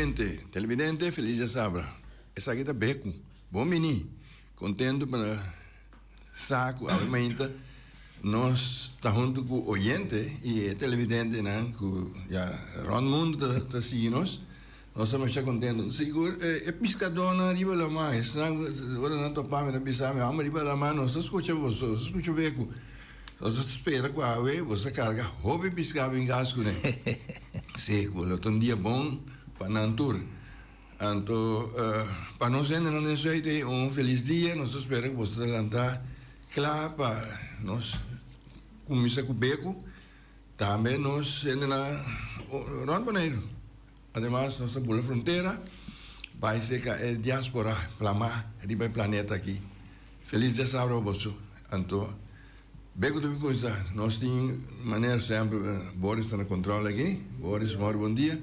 Oyente, televidente, feliz djasabra. Esaki ta Beku. Bon bini. Contento pa sa cu awe mainta nos ta hunto cu oyente y e televidentenan cu ya rond mundo ta ta sigui nos. Nos ta masha contento. Sigur e piscadornan riba lama, esnan ora nan topa mi nan bisa mi, homber riba lama nos ta scucha boso, nos ta scucha Beku. Nos ta spera cu awe boso ta carga hopi pisca bin cas cune. Si, cu lo ta un dia bon pa nan tur. Anto pa nos hendenan den Zuid ei un felis dia. Nos ta spera ku boso ta lanta kla pa nos kuminsá ku beku. Tambe nos hendenan rònt Boneiru. Ademas nos ta bula frontera bai serka e diaspora plamá riba e planeta aki. Felis diasabra pa boso. Anto. Beko ta bin kuminsá. Nos tin manera semper Boris ta na control aki. Boris mor bon dia.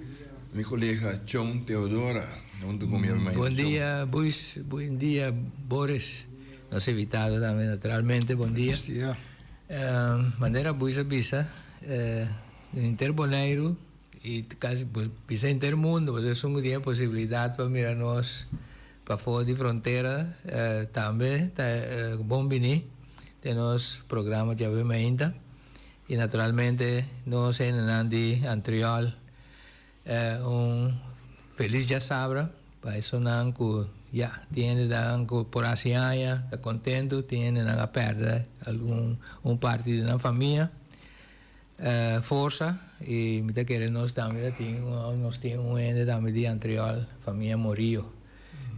Mi colega Chon Teodora hunto cu mi hermano Bon dia Buis, buen dia Boris. Nos invitado tambe naturalmente bon dia. Buenos dia. Manera Buis a bisa den henter Boneiru y casi bisa henter mundo pasobra esun cu tin e posibilidad pa mira nos Pafó di frontera tambe ta bon bini den nos programa djawe mainta y naturalmente nos hendenan di Antriol un feliz djasabra pa esonan cu ya tin hendenan cu por haci aña ta contento tin hendenan a perde algun un parti di nan famia. Forsa y mi ta kere nos tambe ta tin nos tin un hende tambe di Antriol famia Morillo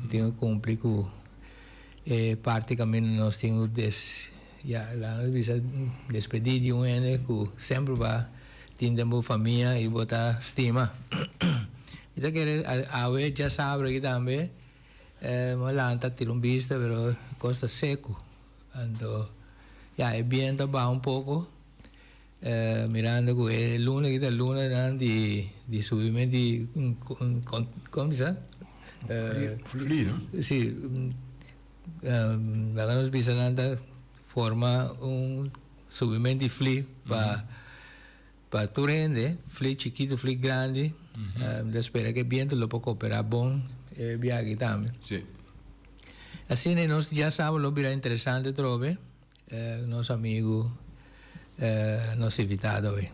mi tin cu cumpli cu e parti caminda nos tin cu des ya laga nos bisa despedi di un hende cu semper ba tin den bo famia y bo ta stima mi ta kere awe djasabra aki tambe mi a lanta tira un bista pero cos ta seco anto ya e biento a baha un poco. Mirando cu e luna aki ta luna nan di di subimento di como bisa? Fli no? Si, laga nos bisa nan ta forma un subimento di fli pa pa tur hende, fli chikito, fli grandi, mi ta spera cu e biento lo por coopera bon e biaha aki tambe. Si. Asina nos ya saba lo bira interesante atrobe. Nos amigu nos invitado awe.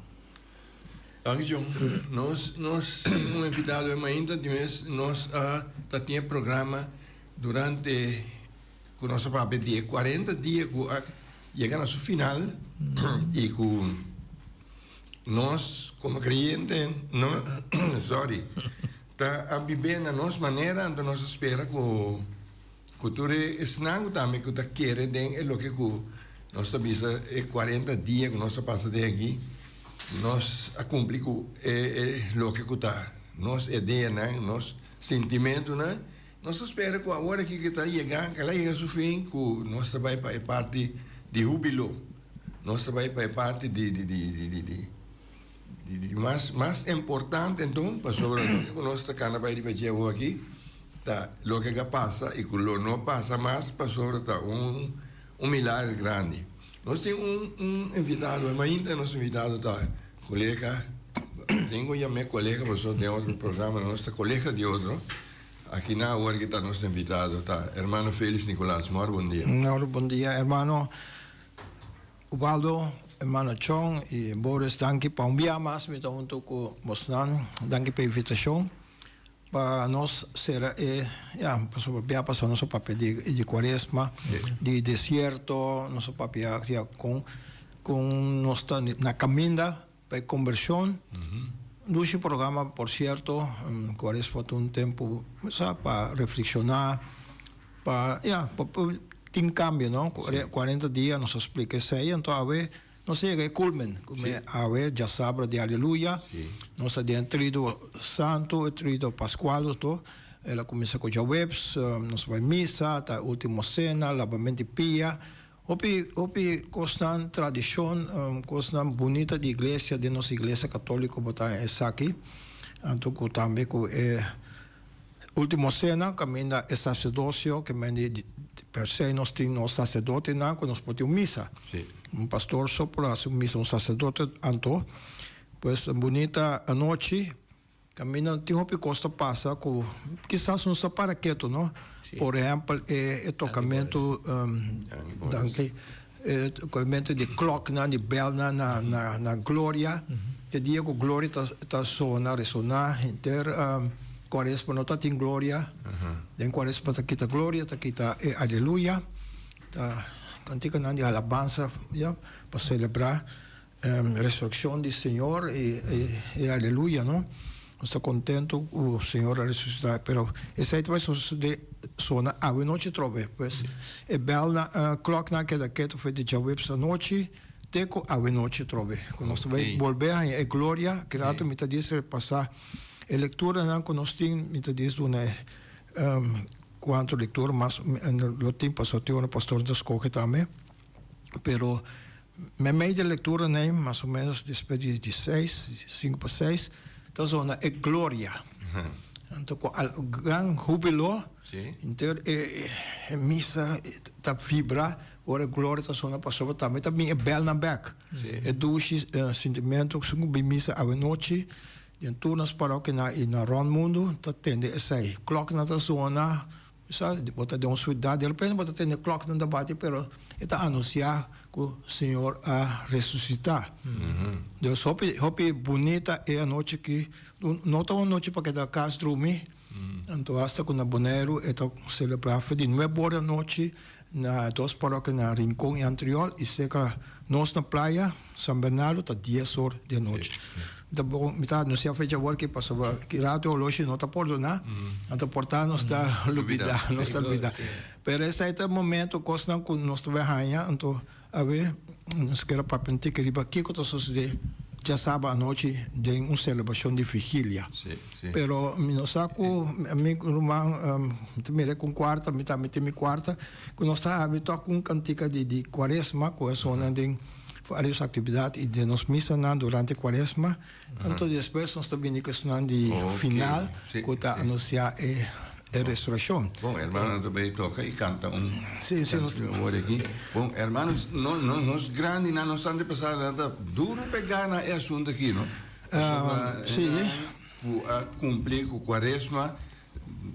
Danki John. Nos nos tin un invitado e mainta di mes nos a ta tin e programa durante ku nos a papia di e 40 dia ku a yega na su final i ku nos komo kreyente no sorry ta a bib'é na nos manera anto nos a spera ku Ku tur e esnan ku tambe ku ta kere den e loke ku nos ta bisa e kuarenta dia ku nos a pasa den aki, nos a kumpli ku e e loke ku ta nos ideanan, nos sintimentunan. Nos ta spera ku awor aki ku ta yega, ku el a yega su fin, ku nos ta bai pa e parti di hubilo, nos ta bai pa e parti di di di di di di di mas mas importante enton, pasobra loke ku nos ta kana bai riba dje awor aki, Ta loke ka pasa i ku lo no pasa mas pasobra ta un un milager grandi. Nos tin un un invitado, e mainta nos invitado ta kolega, tin ku yam'é kolega pasobra den otro programa nos ta kolega di otro. Aki na awor ki ta nos invitado ta hermano Felix Nicolaas. Mor bon dia. Mor bon dia hermano Ubaldo, hermano Chong i Boris danki pa un bia mas mi ta hunto ku bosnan. Danki pa e invitashon. Pa nos sera e, ya, pasobra bia pasa nos a papia di di cuaresma, di desierto, nos a papia ya con con nos ta na caminda pa e conversion. Dushi programa por cierto, cuaresma ta un tempo sa pa reflexiona, pa ya, pa tin cambio no, cuarenta dia nos a splica esey, anto awe Nos a yega e kulmen ku mi awe djasabra di Aleluya. Nos ta den e trido santu, e trido paskual oto. El a kuminsá ku djaweps, nos a bai misa, ta e ultimo sena, labament di pia. Hopi hopi kosnan tradishon, kosnan bunita di iglesia, den nos iglesia katoliko bo ta esaki. Anto ku tambe ku e Ultimo cena caminda e sacerdocio ke men di per se nos tin nos sacerdotenan ku nos por tin un misa. Un pastor so por hasi un misa, un sacerdote anto. Pues un bunita anochi. Kaminda tin hopi kos ta pasa ku kisas nos ta para ketu, no? Por ehèmpel e tokamentu, danki, e tokamentu di klòknan, di bèlnan na na Gloria. E dia ku Gloria ta ta sona, resoná henter Kuaresma no ta tin Gloria. Den Kuaresma ta kita Gloria, ta kita e Aleluya, ta kantikanan di alabansa ya pa selebrá. Resurreccion di Señor y e aleluya no. Nos ta contento cu Señor a resucita pero esey ta bay sucede sona awe nochi trobe pues e bel na klok nan a keda keto for di djaweps anochi te cu awe nochi trobe cu nos ta bay bolbe haña e gloria ki rato mi ta dies repasa e lecturanan cu nos tin mi ta dies duna e cuanto lectura mas lo tin pasobra tin ora pastor ta scoge tambe. Pero meimei di e lectura nei, mas o menos despues di di seis, cinco pa seis, ta zona e Gloria. Anto cu al gran hubilo, henter e e misa ta vibra ora e Gloria ta zona pasobra tambe ta bin e belnan bek. E dushi sintimento cu bin misa awenochi den tur nos parokianan y na rond mundo ta tende esey. Kloknan ta zona. Sa, bo ta den un suidat, di repente bo ta tende klòknan ta bati, pero e ta anunsiá ku Señor a resusitá. Dus hopi, hopi bunita e anochi aki. No ta un anochi pa keda kas drumi. Anto asta ku na Boneiru e ta selebrá for di nuebe ora anochi na dos paròkia na Rincon i Antriol i serka nos na Playa San Bernardo ta dies or di anochi. Mi ta bon, mi ta anuncia fecha awor ki pasobra ki rato e oloshi no ta pordona, anto por ta nos ta lubida, nos ta lubida. Pero esei ta e momento cosnan cu nos ta bay haña, anto awe nos kier a papia un tiki riba kico ta sucede djasaba anochi den un celebracion di vigilia. Pero mi no sa cu mi ruman, mi ta mira cu un cuarta, mi tambe tin mi cuarta, cu nos ta habri tok un cantica di cuaresma cu a sona den varios actividad y den nos misanan durante cuaresma. Anto despues nos ta bini cu esunnan di final cu ta anuncia e restauracion. Bon, hermano ta bay toca y canta un cancion awor aki. Bon, hermanos, nos grandinan, nos antepasadonan ta duro pega na e asunto aki, no? Pasobra nan cu a cumpli cu cuaresma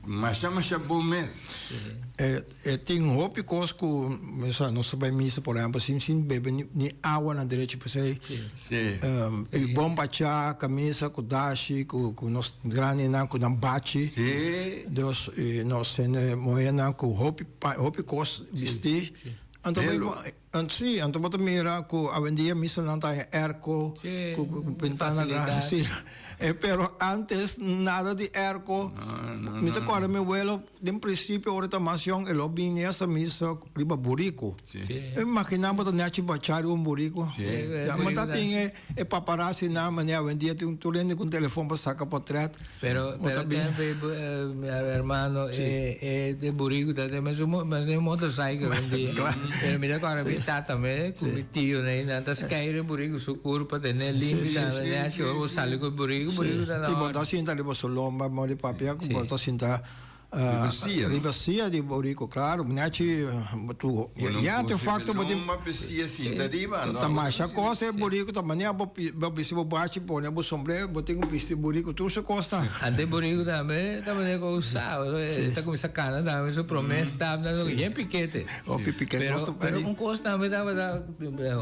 Masha masha bon mes. E tin hopi kos ku sa nos ta bai misa por ehempel sin sin bebe ni awa na derecho p'esei e bon bacha kamisa ku dashi ku ku nos grandinan ku nan bachi dus nos hende muhernan ku hopi hopi kos bisti anto Si, anto bo ta mira ku awendia misanan ta haña airco, ku bentana grandi, si. Pero antes nada di airco. Mi ta kòrda mi welo den prinsipio ora e ta mas yòn e lo bini hasta misa riba buriku. Imaginá bo ta nèchi bachá riba un buriku. Ya, mi ta tin e paparazzinan manera awendia tin tur hende ku un telefòn pa saka potrèt. Pero pero tempo mi hermano e e de burico ta de mes mes de motorcycle un dia. Pero mi ta acorda mi tata me cu mi tio ne nan ta skeire burico su curpa tene limpi tambe ne haci ora bo sali cu e burico burico ta na Y bo ta sinta riba su lomba mori papia cu bo ta sinta Riba sia, no? Riba sia di burico, claro. Nechi tu ya te facto bo tin. Lomba pe sia sinta riba. Ta masha cosa e burico ta manera bo bo bisti bo bachi pone bo sombrero bo tin cu bisti burico tur su cos ta. Ante burico tambe ta manera cu usa e ta cuminsa cana tambe su prome stap nan yen pikete. Hopi pikete. Pero pero un cos tambe tabata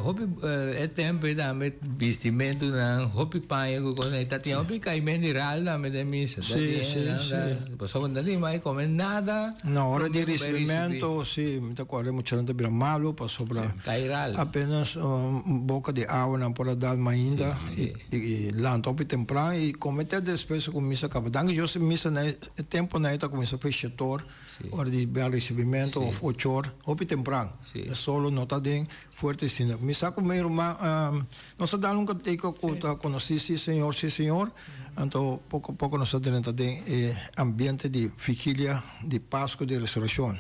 hopi e tempo ei tambe bistimentunan hopi paña cu cosnan ta tin hopi caimen di ral tambe den misa. Si si si. Pasobra no tin mai come nada. Na ora di ricibimento si mi ta acorda muchanan ta bira malo pasobra apenas un boca di awa nan por a dal mainda y lanta hopi tempran y come te despues cu misa caba. Danki Dios e misa na e temponan ta cuminsa pa e shetor ora di bel ricibimento of ochor hopi tempran. E solo no ta den fuerte asina. Mi sa cu mi ruman nos a dal un cantico cu ta conoci Si Señor, Si Señor. Anto poco poco nos a drenta den e ambiente di vigilia di Pascu di Resurreccion.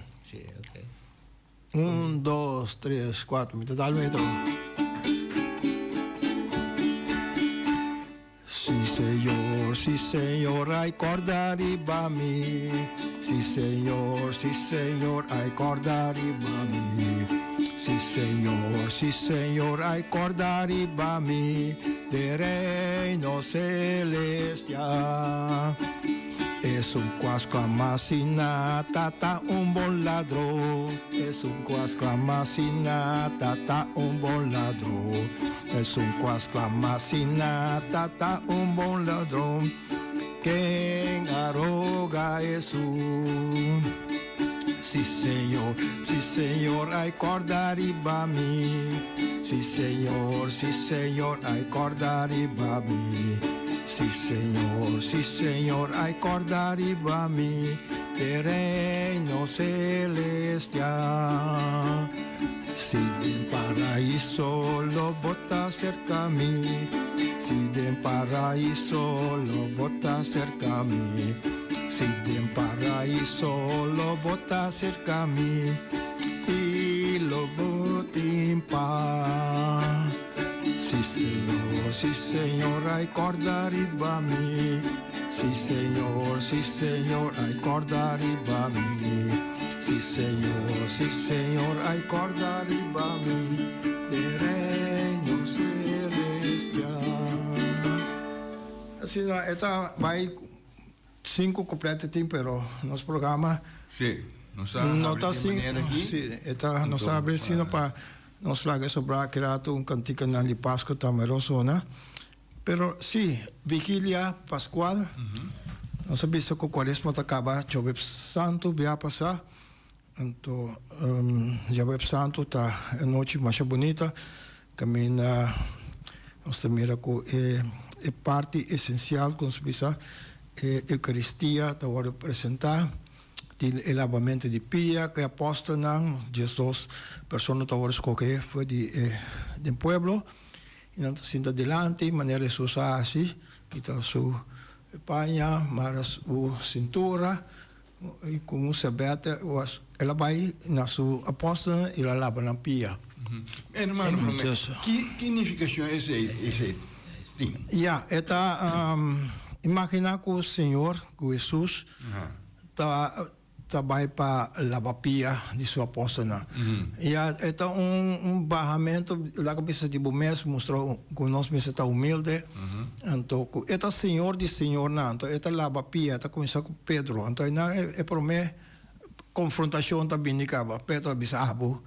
Un, dos, tres, cuatro. Mi ta dal metro. Si Señor, si Señor, ay corda riba mi. Si Señor, si Señor, ay corda riba mi. Si Señor, si Señor, ai corda riba mi den reino celestial. Esun cu a sclama asina ta ta un bon ladron. Esun cu a sclama asina ta ta un bon ladron. Esun cu a sclama asina ta ta un bon ladron. Ken a roga Hesus. Si Señor, si Señor, ai corda riba mi. Si Señor, si Señor, ai corda riba mi. Si Señor, si Señor, ai corda riba mi. Den reino celestial. Si den paraiso lo bo ta cerca mi. Si den paraiso lo bo ta cerca mi. Si den paraiso lo bo ta cerca mi. I lo bo tin pas. Si Señor, si Señor, ai corda riba mi. Si Señor, si Señor, ai corda riba mi. Si Señor, si Señor, ai corda riba mi. Den reino celestial. Asina e ta bai Cinco coplete tin pero nos programa Sí, nos a no ta habri di sin manera aki. sí, e ta nos a Anto habri sino pa pa nos laga sobra ki rato un canticanan di Pasco ta mero sona. Pero sí, vigilia pascual nos a bisa cu cuaresma ta caba djobe santo bia pasa. Anto djawe santo ta e nochi masha bunita caminda nos ta mira cu e e parti esencial cu nos bisa e Eucaristia ta wordo presenta tin e labamento di pia cu e apostelnan 12 persona ta wordo scoge for di e den pueblo y nan ta sinta dilanti manera Hesus a haci kita su paña mara su cintura. I ku un serbete el a bai na su apòstelnan i el a laba nan pia. Hermano, promé, ki ki nifikashon esei esei tin? Ya, e ta imaginá ku Señor, ku Hesus ta ta bai pa laba pia di su apòstelnan. Ya, e ta un un bahamentu, laga bisa di bo mes, mustra ku nos mester ta humilde. Anto ku e ta Señor di señornan, anto e ta laba pia, e ta kuminsá ku Pedro. Anto einan e promé konfrontashon ta bini kaba. Pedro a bisa, Abo,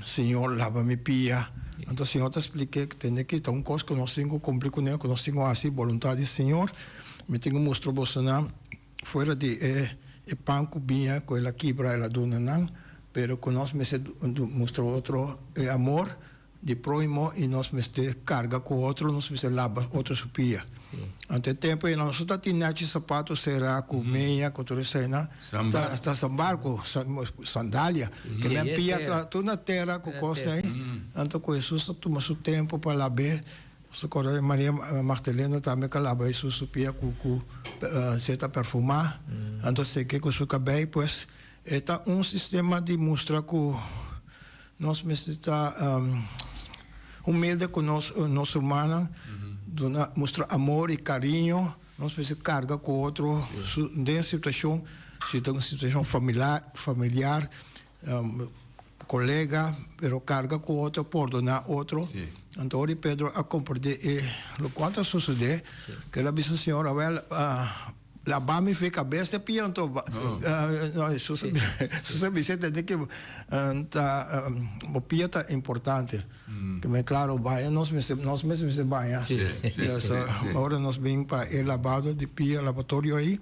Señor, laba mi pia. Anto Señor ta splik'é ku tende ki ta un kos ku nos tin ku kumpli kuné, ku nos tin ku hasi boluntat di Señor. Mi tin ku mustra bosonan fuera di e pan ku biña ku el a kibra, el a duna nan, pero ku nos mester mustra otro e amor di prohimo y nos mester carga cu otro, nos mester laba otro su pia. Anto e tempo ei nos no ta tin nechi sapato cera cu meña cu tur eseinan, ta sambarco, sandalia, ke men pia ta tur na tera cu cos ei. Anto cu Jesus ta tuma su tempo pa lab'é, nos ta corda Maria Magdalena tambe cu a laba Jesus su pia cu cu zeta perfuma, anto seque cu su cabei, pues e ta un sistema di mustra cu Nos mester ta humilde ku nos nos rumannan, duna mustra amor i kariño. Nos mester karga ku otro su den situashon, si ta un situashon familiar familiar, kolega, pero karga ku otro, pordoná otro. Anto ora di Pedro a komprendé e lokual ta sosodé, ku el a bisa Señor, awel, Laba mi fe cabes te pia anto no Jesus Jesus a bisa tende ke ta bo pia ta importante ke men claro baña nos mester nos mes mester baña ora nos bin pa e labado di pia lavatorio ahi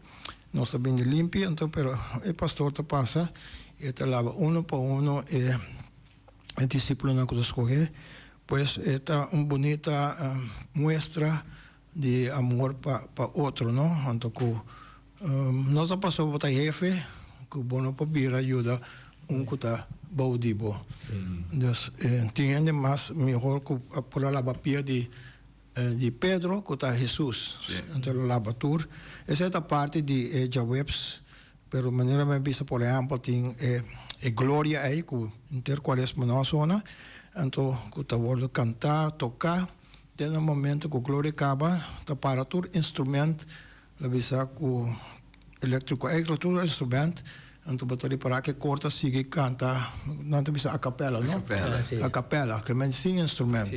nos ta bin di limpia anto pero e pastor ta pasa e ta laba uno pa uno e discipulonan ku ta scoge pues e ta un bunita muestra Di amor pa pa otro no anto ku no ta pasobra bo ta hefe ku bo no por bira yuda un ku ta bou di bo dus tin hende mas mihor ku a por a laba pia di di Pedro ku ta Hesus anto el a laba tur esei ta parti di e djaweps pero manera mi a bisa por ehempel tin e e gloria ei ku henter kuaresma no a sona anto ku ta wordo kanta toka. Den e momento cu Gloria caba ta para tur instrument, lo bisa cu electrico eigenlijk tur instrument. Anto bo ta ripará ku e kor ta sigui kanta, nan ta bisa a capella, no? A capella. A capella, ke men sin instrument.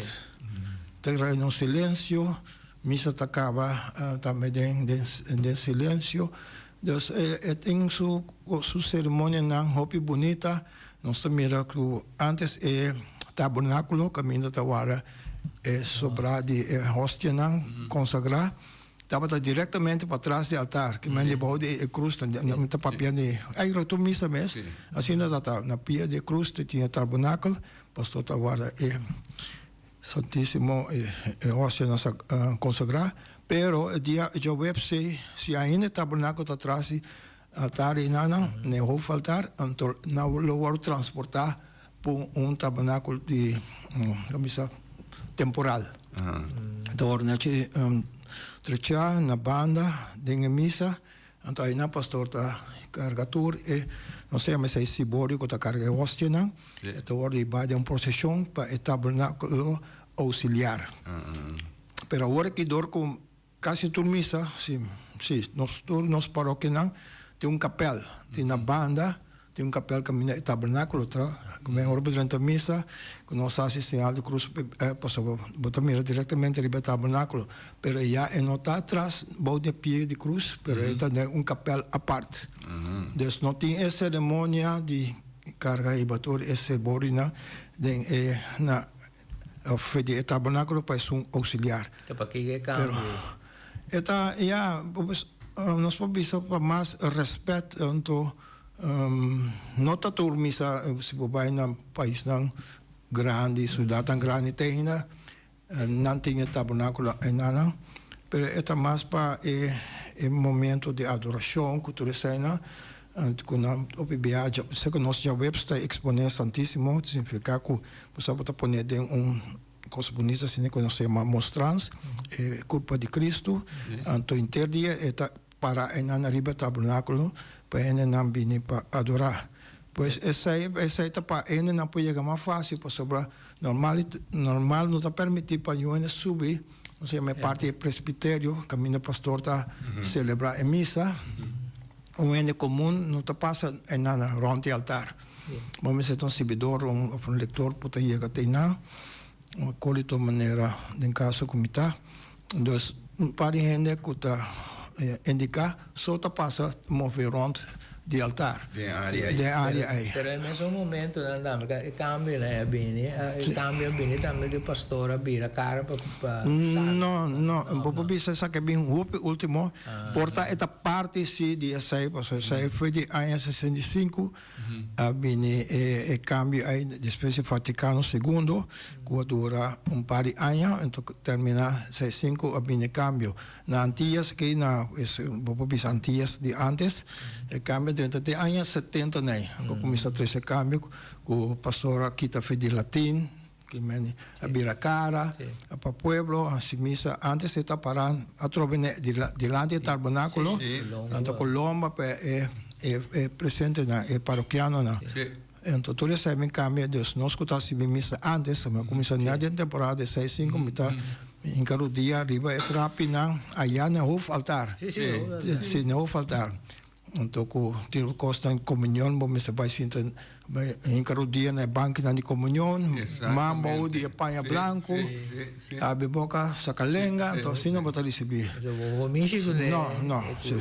Ta reina un silensio, misa ta kaba tambe den den silensio. Dus e tin su su seremonianan hopi bunita. Nos ta mira ku antes e tabernakulo kaminda ta warda e sobrá di e hostianan konsagrá. Tabata directamente patras di altar, ki men debou di e cruz, mi ta papia di, eigenlijk tur misa mes, asina ta ta, na pia di e cruz te tin e tabernakel, pastor ta warda e Santisimo, e hostia nan sa consagra, pero e dia djaweps si, si ainda e tabernakel ta tras di altar einanan, na e hoofdaltar, anto nan lo wòrdu transportá pa un tabernakel di, kon bisa, temporal. Ta wòrdu nechi trechá na banda den e misa, anto ainan pastor ta karga tur e, nos ta yama esei siborio ku ta karga e hostianan, e ta wòrdu hibá den un proseshon pa e tabernakulo ousiliar. Pero awor aki dor ku Casi tur misa, si, si, nos tur nos parokianan tin un kapel, tin na banda tin un kapel caminda e tabernaculo tra, cu men ora bo drenta misa cu nos haci señal di cruz pasobra bo ta mira directamente riba e tabernaculo, pero ya e no ta atras bou di e pie di cruz, pero e ta den un kapel apart. Dus no tin e ceremonia di carga hiba tur e ceborinan den e na. Of di e tabernáculo pa esun auxiliar. Ta pakiko e cambio? Pero e ta, ya, nos por bisa pa mas respet, anto no ta tur misa si bo bai na paisnan grandi, ciudadnan grandi te ainda nan tin e tabernáculo enanan, pero e ta mas pa e momento di adoracion cu tur eseinan. Ku nan hopi biaha dja ku nos djaweps ta eksponé Santísimo, signifiká ku bo sa bo ta poné den un kos bunita asina ku nos ta yama mostrans, e kurpa di Kristu. Anto henter dia e ta para einan ariba e tabernákulo pa hendenan bini pa adorá. Pues esei esei ta pa hendenan por yega mas fásil pasobra normal normal no ta permití pa niun hende subi, nos ta yama e parti e presbiterio kaminda pastor ta selebrá e misa. Un hende komun no ta pasa einan rònt di altar. Bo mester ta un sirbidor òf un lektor por ta yega te einan, un akolito manera den kaso ku mi ta. Dus un par di hende ku ta indiká so ta pasa move rònt di altar. Den e área ei. Den e área ei. Pero e mesun momentunan tambe e kambionan a bini, e kambio a bini tambe ku e pastor a bira kara pa santu. No, no. Bo por bisa esaki a bin hopi último. Por ta e ta parti si di esei, pasobra esei foi di aña 65 a bini e cambio ei despues di Vaticano Segundo cu a dura un par di aña, enton termina 65 a bini e cambio. Na Antillas aki na bo por bisa Antillas di antes e cambio a drenta te aña 70 nei cu a cuminsa trece e cambio cu pastor a kita fe di latin. Ki meni a bira kara pa pueblo, hasi misa. Antes e ta para atrobe ne dilanti e tarbernakulo, anto ku lomba pa e e presentenan, e parokianonan. Anto tur esei mi kambia, dus nos ku ta hasi misa antes, mi a kuminsá nèt den temporada di seis sinku, mi ta hinka rudia riba e trapinan aya na e hoofaltar. Si, na e hoofaltar. Anto ku tin kosnan komunion bo mester bai sinta bai hinka rodia na e bankinan di komunion, man bou di e paña blanku, habri boka saka lenga, anto asina bo ta risibí. No, no, si.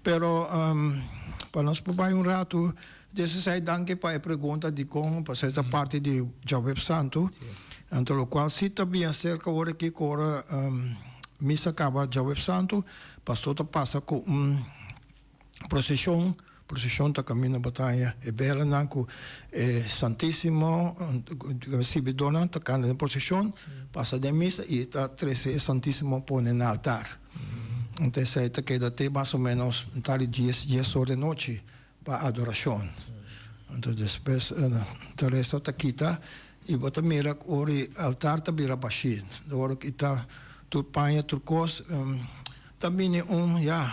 Pero pa nos por bai un ratu, dese esei danki pa e pregunta dikon pasobra e ta parti di Djaweps Santu, anto lokual si ta bien serka ora aki ku ora misa kaba Djaweps Santu, Pastor ta pasa ku un proseshon, proseshon ta kaminda bo ta haña e belanan ku e Santisimo, e sirbidornan ta kanta den proseshon, pasa den misa i ta trese e Santisimo pone na altar. Anto esei ta keda te mas o menos tal di dies, dies or di nochi pa adorashon. Anto despues ta resto ta kita i bo ta mira ku ora e altar ta bira bashí. Ora ku ta tur paña tur kos ta bini un ya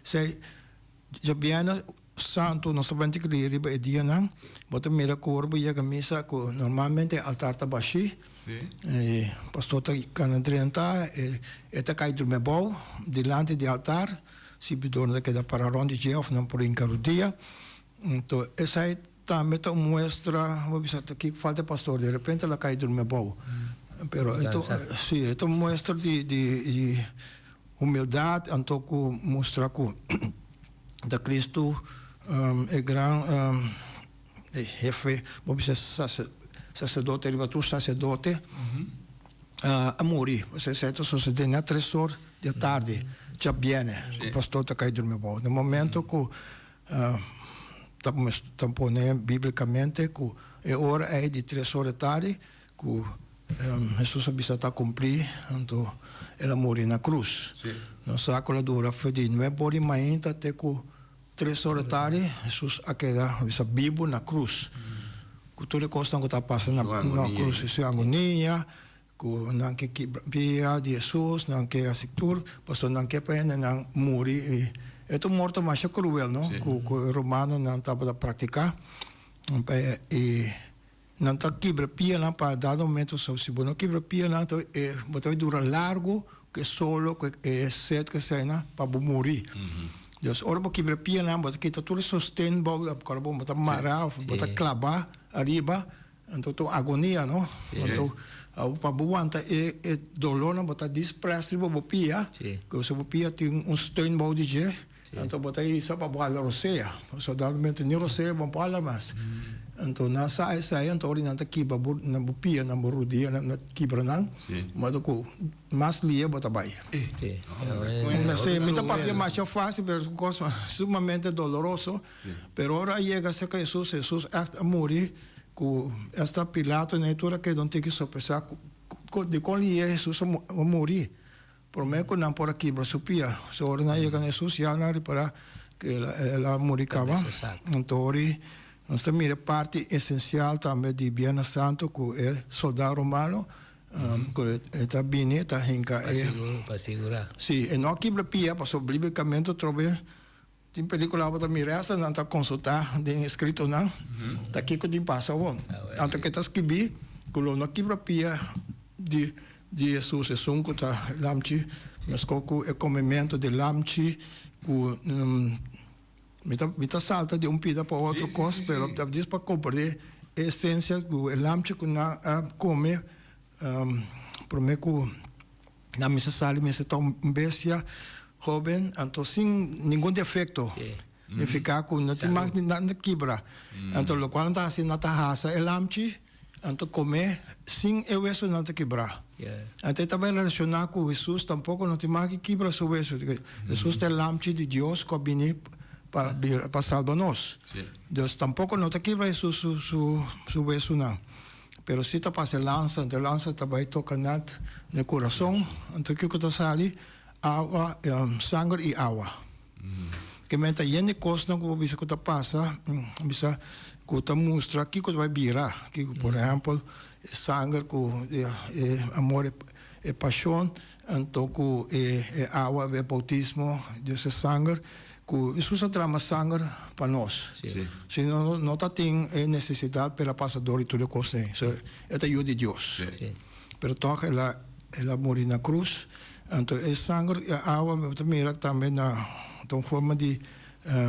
esei djabièrnè santu nos ta bini kria riba e dianan bo ta mira ku ora bo yega misa ku normalmente e altar ta bashí e pastor ta kana drenta e ta kai drumi abou dilanti di altar. Sirbidornan ta keda para rond di dje of nan por hinka rudia. Anto esai tambe ta un muestra, bo bisa ta ki falta e pastor, de repente el a kai durmi abou. Pero e ta, si, e ta un muestra di di humildad anto ku mustra ku ta Cristo e gran hefe, bo bisa sacerdote riba tur sacerdote. A muri. Esei ta sosodé na tres or di atardi djabièrnè ku pastor ta kai durmi abou. Na momento ku ta ta pone bíblikamente ku e ora ei di tres or di atardi ku Hesus a bisa ta kumplí, anto el a muri na krus. Nos sa ku el a dura for di nuebe or di mainta te ku tres or di atardi Hesus a keda bisa bibu na krus. Ku tur e kosnan ku ta pasa na krus, su agonia, ku nan ke kibra pia di Hesus, nan ke hasi tur, pasobra nan ke pa hendenan muri. I e ta un morto masha kruel, no, ku e romanonan tabata praktiká. I nan ta kibra pianan pa dado momento, so si bo no kibra pianan e bo ta dura largu ku e solo, ku e set ku eseinan pa bo muri. Dus ora bo kibra pianan bo ta kita tur e sosten bou, ora bo ta mara of bo ta klaba ariba, anto ta un agonia no. Anto pa bo wanta e dolornan bo ta dispres riba bo pia, ku bo pia tin un steun bou di dje. Anto bo ta hisa pa bo hala rosea. Pasobra dado momento ni rosea bo no por hala mas. Anto nan sa esei, anto ora nan ta kibra bo nan bo pia, nan bo rudia, nan ta kibra nan, modo ku mas lia bo ta bai. Si, mi ta papia masha fácil, pero es un kos sumamente doloroso. Pero ora a yega serka Hesus, Hesus ègt a muri ku esta Pilato i tur a keda un tiki sorpresá ku dikon lia Hesus a muri. Promé ku nan por a kibra su pia. So ora nan yega na Hesus ya nan ripará ku el a muri kaba. Anto ora nos ta mira parti esensial tambe di Biernes Santu ku e soldá romano ku e ta bini e ta hinka e. Pa sigurá. Si, e no a kibra pia pasobra bíblikamente atrobe Tin pelicula bo ta mira hasta nan ta consulta den escritonan ta kico tin pasa awor. Anto ke ta scribi cu lo no kibra pia di di Jesus esun cu ta lamchi mesco cu e comemento di lamchi cu mi ta mi ta salta di un pida pa otro cos pero ta djis pa comprende e esencia cu e lamchi cu nan a come prome cu Nan mester sali, mester ta un bestia hoben, anto sin ningun defecto. Nifica cu no tin mas nan ta kibra. Anto locual nan ta haci, nan ta hasa e lamchi, anto come sin e weso nan ta kibra. Anto e ta bay relaciona cu Jesus tampoco no tin mas ki kibra su weso. Jesus ta e lamchi di Dios cu a bini pa pa salba nos. Dus tampoco no ta kibra Jesus su su wesonan. Pero si ta pasa e lansa, anto e lansa ta bai toka nat na e kurason, anto kiko ta sali? Awa, sanger i awa. Ke men ta yen di kosnan ku bo bisa ku ta pasa, bisa ku ta mustra kiko ta bai bira. Kiko, por ehèmpel, e sanger ku e amor, e pashon, anto ku e awa, e boutismo, dus e sanger. Ku Hesus a drama sanger pa nos. Si no, no ta tin e nesesidat pa el a pasa dor di tur e kosnan ei. So, e ta yu di Dios. Pero tòg el a, el a muri na krus. Anto e sanger i e awa bo ta mira tambe na, ta un forma di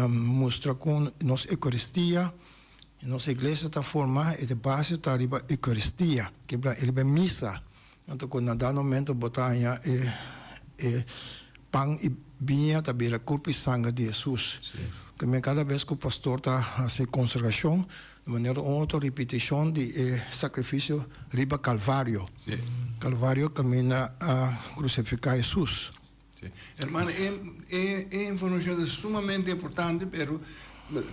mustra kon nos Eukaristia, nos iglesia ta forma, e base ta riba Eukaristia, kibra riba e misa. Anto ku na dado momento bo ta haña e e pan i biña ta bira kurpo i sanger di Hesus. Ku men kada bes ku pastor ta hasi konsagrashon, di manera un otro ripitishon di e sakrifisio riba Kalvario. Kalvario kaminda a krusifiká Hesus. Sí. Hermano, e, e, e informacion ta sumamente importante, pero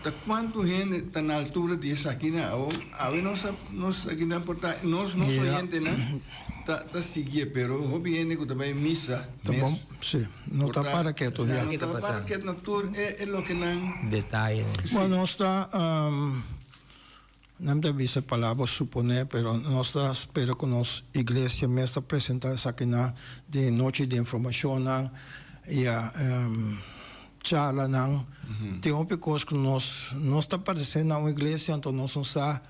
ta cuanto hende ta na altura di esaki na awo? Awe nos a, nos aki na porta, nos, nos Ja. oyentenan ta, ta siguié, pero hopi hende cu ta bay misa Ta bon, mes, sí. No ta por ta, para ketu, no ja. Ki ta ta para pasando? ketu na tur e, e lokenan. Detaye. Bueno, nos ta, um, Nan ta bisa palabra suponé, pero nos ta spera ku nos iglesia mes ta presentá esakinan den e nochi di informashonnan i a charlanan. Tin hopi kos ku nos nos ta paresé na un iglesia, anto nos no sa.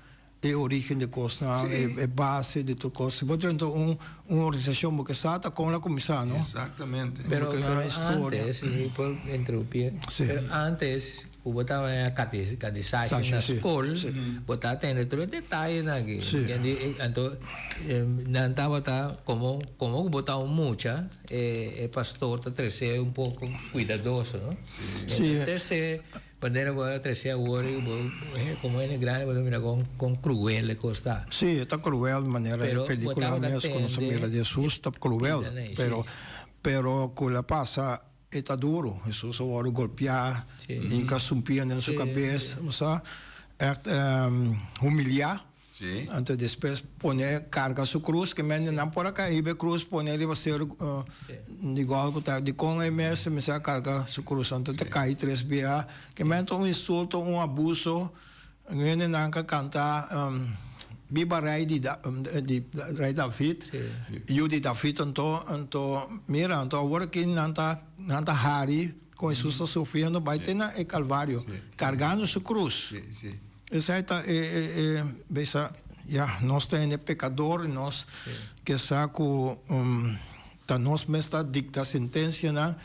e origen di kosnan, e base di tur kos. Si bo drenta un un organisashon bo ke sa ta kon la kuminsá, no? Exactamente. Pero pero antes, si mi por interrumpí, pero antes ku bo tabata na katisashi na skol, bo ta tende tur e detayenan aki. Anto nan tabata komo komo ku bo ta un mucha, e pastor ta trese un poko kuidadoso, no? Sí. Trese Manera bo a trece awor y bo como hende grandi bo ta mira con con cruel e cos ta. Sí, e ta cruel manera e pelicula mes cu nos a mira di Jesus ta cruel, pero pero cu la pasa e ta duro, Jesus a wordo golpea, hinca sumpia den su cabes, bo sa, echt humilia. Sí. Anto despues pone carga su cruz, ke men nan por a kai riba e cruz pone riba seru di Golgota. Dikon e mes mester a carga su cruz? Anto ta kai tres bia. Ke men ta un insulto, un abuso. Hendenan ka kanta Biba Rei di Rei David, Yu di David. Anto anto mira anto awor aki nan ta nan ta hari kon Hesus ta sufriendo bai te na e Calvario cargando su cruz. Esei ta e e bisa ya nos ta hende pekador i nos ke sa ku ta nos mes ta dikta sentensianan.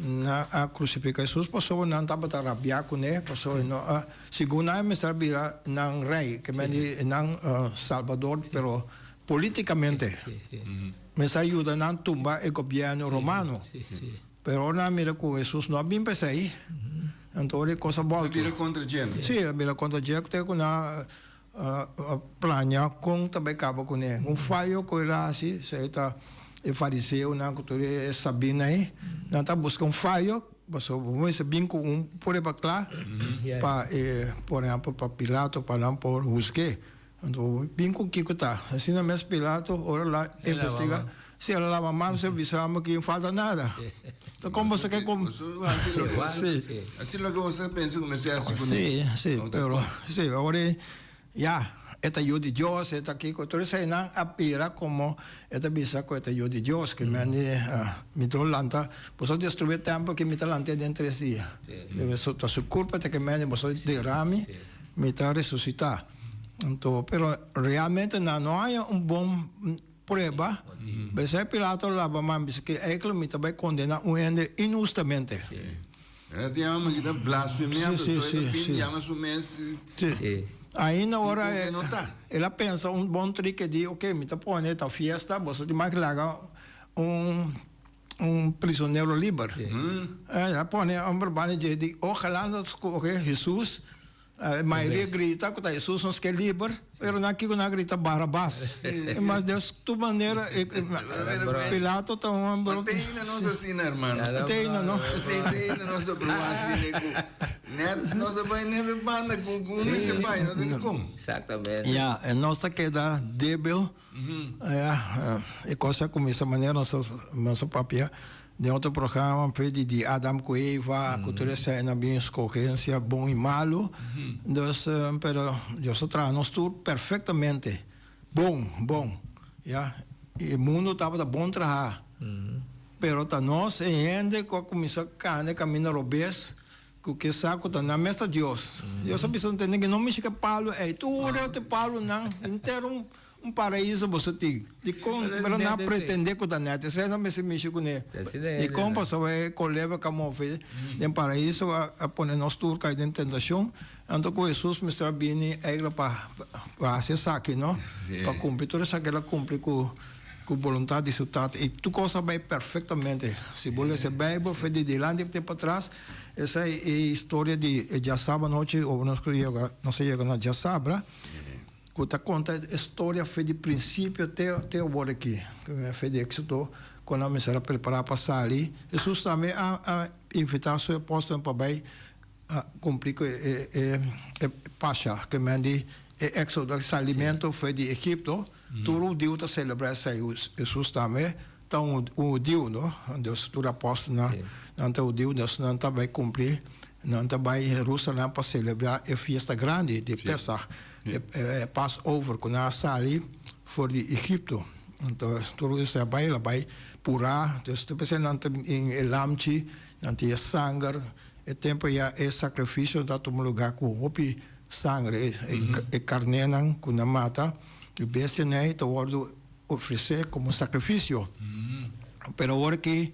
Nan a krusifiká Hesus pasobra nan tabata rabiá kuné, pasobra e no a segun nan e mester a bira nan rei, ke men di nan salbador, pero politikamente mester a yuda nan tumba e gobièrnu romano. Pero ora nan a mira ku Hesus no a bin pa esei, anto ora e kos a bòltu. A bira kontra dje, no? Sí, a bira kontra dje te ku nan a plania kon ta bai kaba kuné. Un fayo ku el a hasi, esei ta e fariseonan ku tur e sabínan ei, nan ta buska un fayo, pasobra bo mester bin ku un prueba kla pa e, por ehèmpel, pa Pilato, pa nan por husg'é. Anto bin ku kiko ta. Asina mes Pilato ora el a investiga, si el a laba man si a bisa mi ki falta nada. Ta kon boso ke kom. Si. Asi loke boso a pensa ku mester hasi kuné. Si, si, pero si ora ya e ta yu di Dios, e ta kiko, tur eseinan a bira komo e ta bisa ku e ta yu di Dios, ke men di mi ta lanta, boso a destruí e tèmpel ke mi ta lant'é den tres dia. Ta su kulpa ta ke men di boso dera mi, mi ta resusitá. Anto, pero realmente nan no haña un bon prueba. Besei Pilato laba man bisa ke eiklo mi ta bai kondena un hende inhustamente. Sí. E ta yama ki ta blasfemia, Sí, sí, so e ta sí, bin sí. yama su mes. Sí. Sí. Ainda ora Ku no ta. el a pensa un bon trik e di, ok, mi ta pone ta fiesta, boso tin mas laga un un prisonero liber. Sí. El a pone homber banda dje di, ojalá nos skohe Hesus. E mayoria grita ku ta Hesus nos ke liber, pero nan kiko nan grita Barabas. Mas des tur manera Pilato ta un homber. Ma te ainda nos asina hermano. Te ainda no. Si te ainda nos ta proba asina ku net nos ta bai nebe banda ku ku un mester bai nos ta di kon. Exactamente. Ya, e nos ta keda debil. Ya, e kos a kuminsá manera nos a papia den otro programa fe di di Adam ku Eva ku tur esei nan bin skogensia bon i malu. Dus, pero Dios a traha nos tur perfektamente bon, bon, ya. E mundu tabata bon trahá, pero ta nos e hende ku a kuminsá kana e kaminda robes. Ku ke sa ku ta nan mes ta Dios. Dios a bisa nan tende ke no mishi ke palu ei. Tur e otro palunan, henter un un paraiso boso tin. Dikon pero nan a pretende ku ta nèt? Esei nan mester mishi kuné. Dikon? Pasobra e kolebra ku a move den paraiso a pone nos tur kai den tentashon. Anto ku Hesus mester a bini eigla pa pa hasi esaki, no? Pa kumpli tur esaki el a kumpli ku ku boluntat di su Tata. I tur kos a bai perfektamente. Si bo lesa e Beibel, for di dilanti te patras, Esei e historia di e djasabra anochi ora nos ku yega nos a yega na djasabra ku ta konta e storia fe di prinsipio te te awor aki fe di Éxodo ku nan mester a prepará pa sali. Hesus tambe a a invitá su apòstelnan pa bai kumpli ku e e e pasha ke men di e Éxodo e salimentu fe di Egipto. Tur hudiu ta selebrá esei. Hesus tambe ta un hudiu, no? Dus tur apòstelnan nan ta hudiu, dus nan ta bai kumpli, nan ta bai Herusalèm pa selebrá e fiesta grandi di Pesach, e Passover, ku nan a sali for di Egipto. Anto tur esei a bai, el a bai purá, dus tur esei nan ta in e lamchi, nan tin e sanger, e tempu ya e sakrifisio ta tuma lugá ku hopi. sanger, e karnénan ku nan mata, e bestianan ei ta wòrdu ofresé komo sakrifisio. Pero awor aki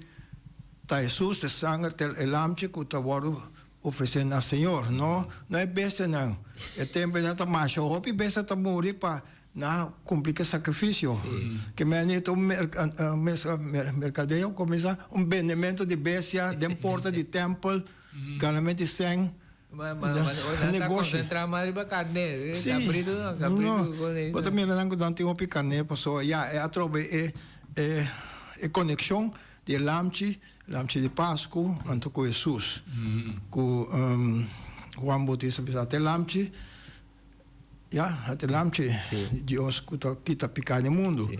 ta Hesus, e sanger, ta e lamchi ku ta wòrdu ofresé na Señor, no no e bestianan. E tempu ei nan ta masha hopi bestia ta muri pa nan kumpli ku e sakrifisio. Ke meni ta un merkadeo kuminsá un bendementu di bestia den porta di tèmpel, ganamentu di sèn. Ma ma ma nan ta concentra mas riba carne, cabrito no, cabrito con e. Bo ta mira nan cu nan tin hopi carne pasobra ya e atrobe e e e conexion di e lamchi, lamchi di Pascu anto cu Jesus. Cu Juan Bautista bisa ate lamchi, ya ate lamchi di Dios cu ta kita pica di mundo.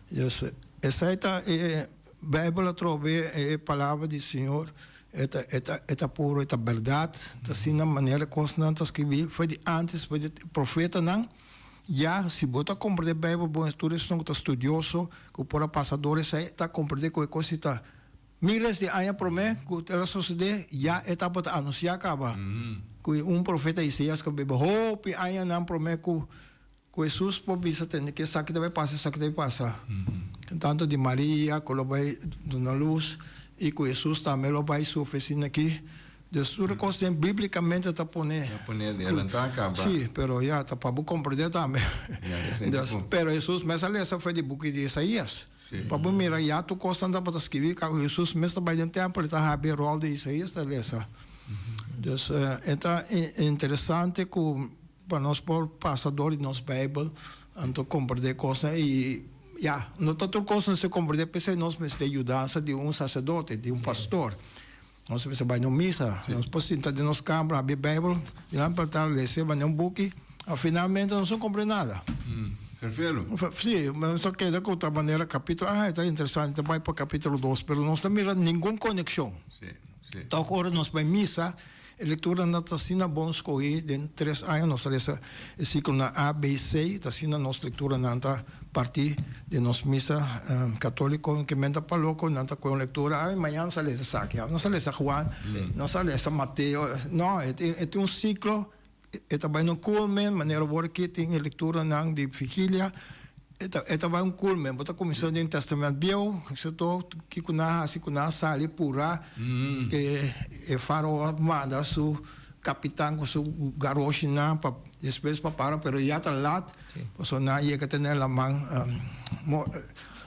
Dus esai ta e Bijbel atrobe e palabra di Señor. E ta, e ta, e ta puru, e ta bèrdat, ta asina manera kosnan ta skibí for di ántes, for di profetanan. Ya, si bo ta komprendé Beibel bon, tur esnan ku ta studioso, ku por a pasa dor esei, ta komprendé ku e kos ei ta míles di aña promé ku el a sosodé, ya e tabata anunsiá kaba. Ku un profeta Isaías ku a biba hopi añanan promé ku Ku Hesus por bisa tende ku esaki ta bai pasa, esaki ta bai pasa. Tantu di Maria ku lo bai duna lus i ku Hesus tambe lo bai sufri asina aki. Dus tur e kos den biblikamente ta pone. Ta pone adelantá kaba. Si, pero ya ta pa bo komprendé tambe. Dus, pero Hesus mes a lesa for di buki di Isaías. Pa bo mira ya tur kosnan tabata skibí kaba Hesus mes ta bai den tèmpel e ta habri e ròl di Isaías ta lesa. Dus e ta interesante ku. Pa nos por pasa dor di nos Bijbel, anto comprende cosnan y ya, no ta tur cosnan se comprende, p'esey nos mester yudansa di un sacerdote, di un pastor. Nos mester bay na un misa, nos por sinta den nos cambra, habri Bijbel, dilanti pa altar, lese, manda un buki, a finalmente nos no comprende nada. Ferfelu. Si, nos ta keda cu ta manera capitulo, ah, e ta interesante, ta bay pa capitulo dos, pero nos ta mira ningun conexion. Tok ora nos bay misa, E lecturanan ta asina bon scogi den tres aña nos ta lesa e ciclonan A, B, C, ta asina nos lecturanan ta parti den nos misa catolico ke men ta pa loco nan ta coge un lectura ay mañana nos a lesa esaki nos a lesa Juan nos a lesa Mateo no e tin un ciclo e ta bay na un culmen manera awor aki tin e lecturanan di vigilia. E ta e ta bai un culmen. Bo ta cuminsa den Testament Bieu, excepto kico nan a haci cu nan a sali pura e e Farao a manda su capitan cu su garoshinan pa despues pa para, pero ya ta lat, pasobra nan a yega te na e laman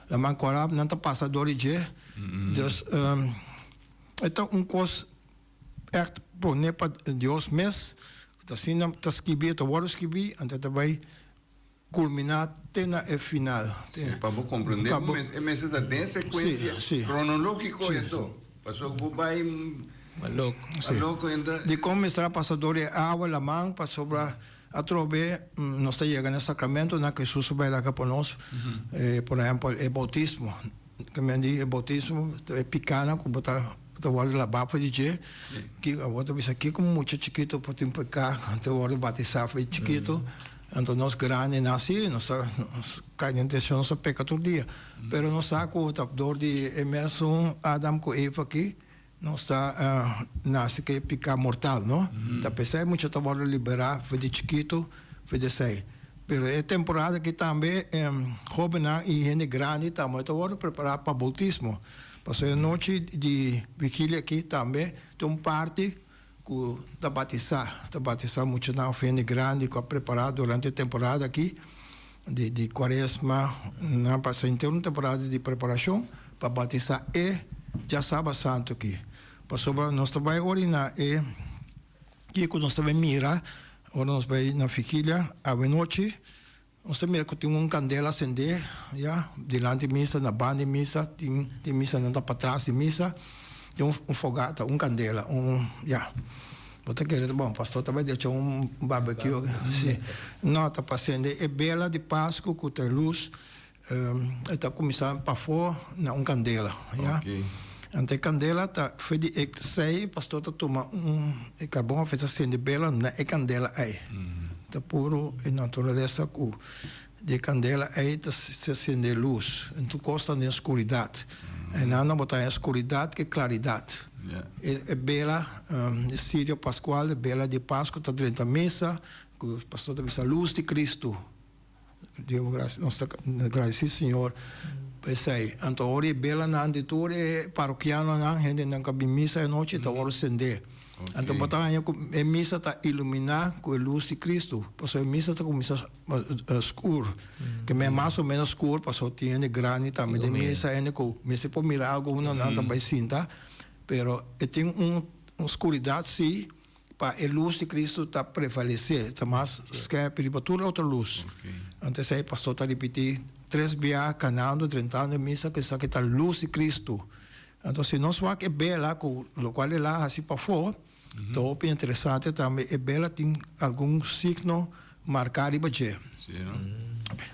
laman Corab, nan ta pasa dor di dje. Dus e ta un cos echt pone pa Dios mes, ta asina ta skibi, e ta worde skibi, anto e ta bai Culmina te na e final. Sí, pa bo comprende bo mes, e mester ta den secuencia cronologico y anto pasobra bo bay Maloco. Maloco y anto. Dicon mester a pasa door di e awa, laman, pasobra atrobe nos ta yega na e sacramentonan cu Jesus a bay laga pa nos, por ehempel e bautismo. Ke men di e bautismo ta e picanan cu bo ta ta wordo laba for di dje. Ki awor ta bisa kico un mucha chikito por tin peca ta wordo batisa for di chikito. Anto nos grandinan si nos ta nos cay den tentacion nos ta peca tur dia. Pero nos sa cu ta door di e mesun Adam cu Eva aki nos ta nace cu e pica mortal no. Ta pesey mucha ta wordo libera for di chikito for di esey. Pero e temporada aki tambe hobennan y hende grandi tambe ta wordo prepara pa bautismo. Pasobra e nochi di vigilia aki tambe ta un parti cu ta batisa, ta batisa muchanan of hende grandi cu a prepara durante e temporada aki di di cuaresma, nan pasa henter un temporada di preparacion pa batisa e djasaba santo aki. Pasobra nos ta bay ora na e kico nos ta bay mira ora nos bay na vigilia awenochi. Nos ta mira ku tin un kandela sendé, ya, dilanti misa, na banda di misa, tin tin misanan ta patras di misa, tin un un fogata, un kandela, un, ya. Bo ta kere ta bon, pastor ta bai decha un barbecue, si. No, ta pa sende e bela di Pasku ku ta e lus, e ta kuminsá pafó na un kandela, ya. Anto e kandela ta for di e sei pastor ta tuma un e karbon of e ta sende bela na e kandela ei. Ta puru e naturalesa ku di e kandela ei ta se sende lus. En tur kos ta den skuridat. Einan nan bo ta haña skuridat ke klaridat. E bela, e sirio paskual, e bela di Pasku ta drenta misa, ku pastor ta bisa lus di Kristu. Deo gracia, nos ta gradisí Señor pa esei. Anto ora e belanan di tur e parokianonan, hendenan ku a bin misa e anochi ta wòrdu sendé. Anto bo ta haña ku e misa ta iluminá ku e lus di Kristu, pasobra e misa ta kuminsá skur, ke men mas o ménos skur pasobra tin hende grandi tambe den misa, hende ku mester por mira algu unda nan ta bai sinta, pero e tin un skuridat sí. Pa e lus di Cristo ta prevalece, ta mas skerpi riba tur otro lus. Anto esei pastor ta ripiti tres bia canando, drentando e misa, cu esaki ta lus di Cristo. Anto si nos wak e bela cu locual el a haci pafo, ta hopi interesante tambe, e bela tin algun signo marca riba dje.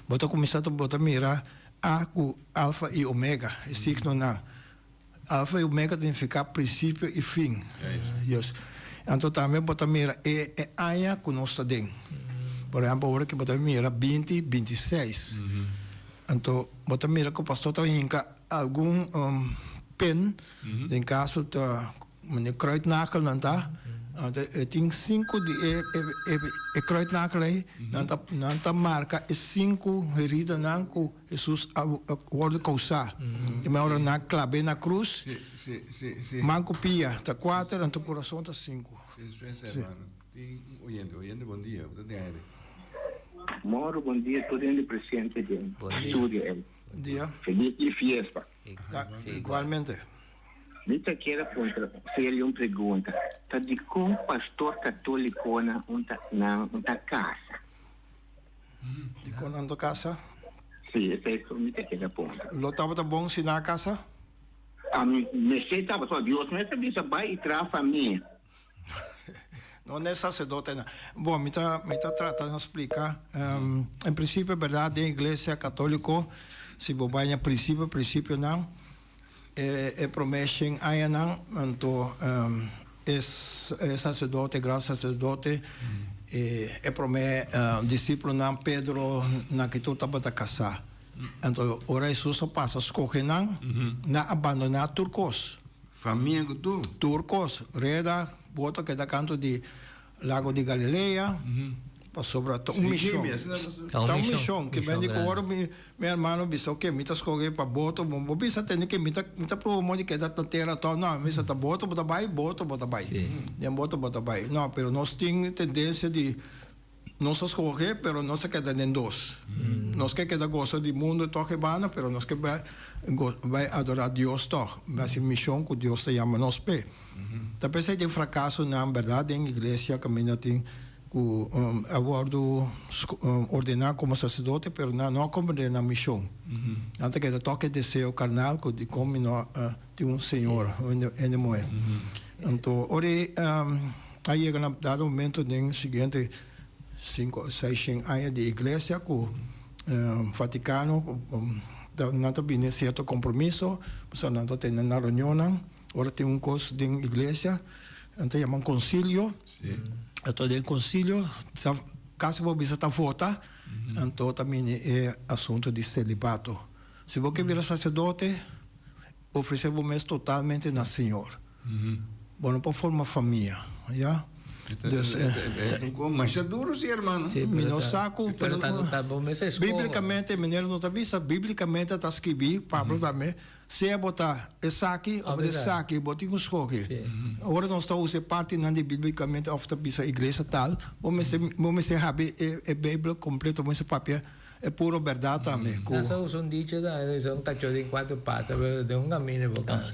Bo ta cuminsa bo ta mira A cu Alfa y Omega, e signonan. Alfa i Omega ta nifiká prinsipio i fin. Dios. Anto tambe bo ta mira e e aña ku nos ta den. Por ehèmpel, ora ku bo ta mira binti 26. Anto bo ta mira ku pastor ta hinka algun pen, den kaso ta Meneer Kruidnagel nan ta. Anto e tin sinku di e e e kruidnagel ei, nan ta nan ta marka e sinku heridanan ku Hesus a wòrdu kousá. I men ora nan klab'é na krus, man ku pia ta kuater, anto kurason ta sinku. Sí, hermano. Tin un oyente. Oyente, bon dia. Bo ta den aire. Moro, bon dia tur hende presente den studio ei. Bon dia. Felis di fiesta. Igualmente. Mi ta kier a puntra Celia un pregunta. Ta dikon pastor katolikonan un ta nan un ta kasa? Dikon nan ta kasa? Sí, esei su mi ta kier a puntra. Lo tabata bon si nan a kasa? Ami mester tabata, Dios mes a bisa bai i traha famia. No n'e sacerdotenan. Bon, mi ta mi ta trata na splica. En principio berdad den iglesia catolico si bo bai na principio principionan e e prome shen añanan anto e e sacerdote gran sacerdote e e prome discipulonan Pedro nan ki tur tabata casa. Anto ora Hesus a pasa scoge nan, nan a bandona tur cos. Famia ku tur. Tur kos. Reda boto keda kantu di Lago di Galilea, pasobra ta un mishon. Ta un mishon. Ke men di ku ora mi hermano bisa oke mi ta skohe pa boto, bo bisa tende ke mi ta mi ta proba modo di keda na tera tò. No, mi bisa ta boto bo ta bai, boto bo ta bai. Den boto bo ta bai. No, pero nos tin tendensia di Nos a scoge, pero nos a keda den dos. Nos ke keda gosa di mundo tog e banda, pero nos ke bai bai adora Dios tog, bai haci mision cu Dios ta yama nos p'e. Ta p'esey tin fracasonan, berdad, den iglesia caminda tin cu a wordo ordena como sacerdote, pero nan no a comprende nan mision. Nan ta keda tog e deseo carnal cu dicon mi no tin un señor, un hende muhe. Anto ora A yega na dado momento den siguiente sinku o seishen aña di iglesia ku Vatikano nan ta bini sierto kompromiso, pasobra nan ta tene nan reunionnan, ora tin un kos den iglesia nan ta yama un konsilio, anto den konsilio ta kasi bo bisa ta vota, anto ta bini e asunto di selibato. Si bo ke bira saserdote Ofresé bo mes totalmente na Señor. Bo no por forma famia, ya. Dus, Masha duro si, hermano. Mi no sa ku, pero bíblicamente, meneer no ta bisa, bíblicamente ta skibí, Pablo tambe, sea bo ta esaki òf esaki, bo tin ku skohe. Ora nos ta usa e partinan di bíblicamente òf ta bisa iglesia tal, bo mester, bo mester habri e Bijbel kompleto, bo mester papia E puro berdad tambe cu. Nan sa usa un dicho ta bisa un cachó den cuatro pata pero den un camino e por cana.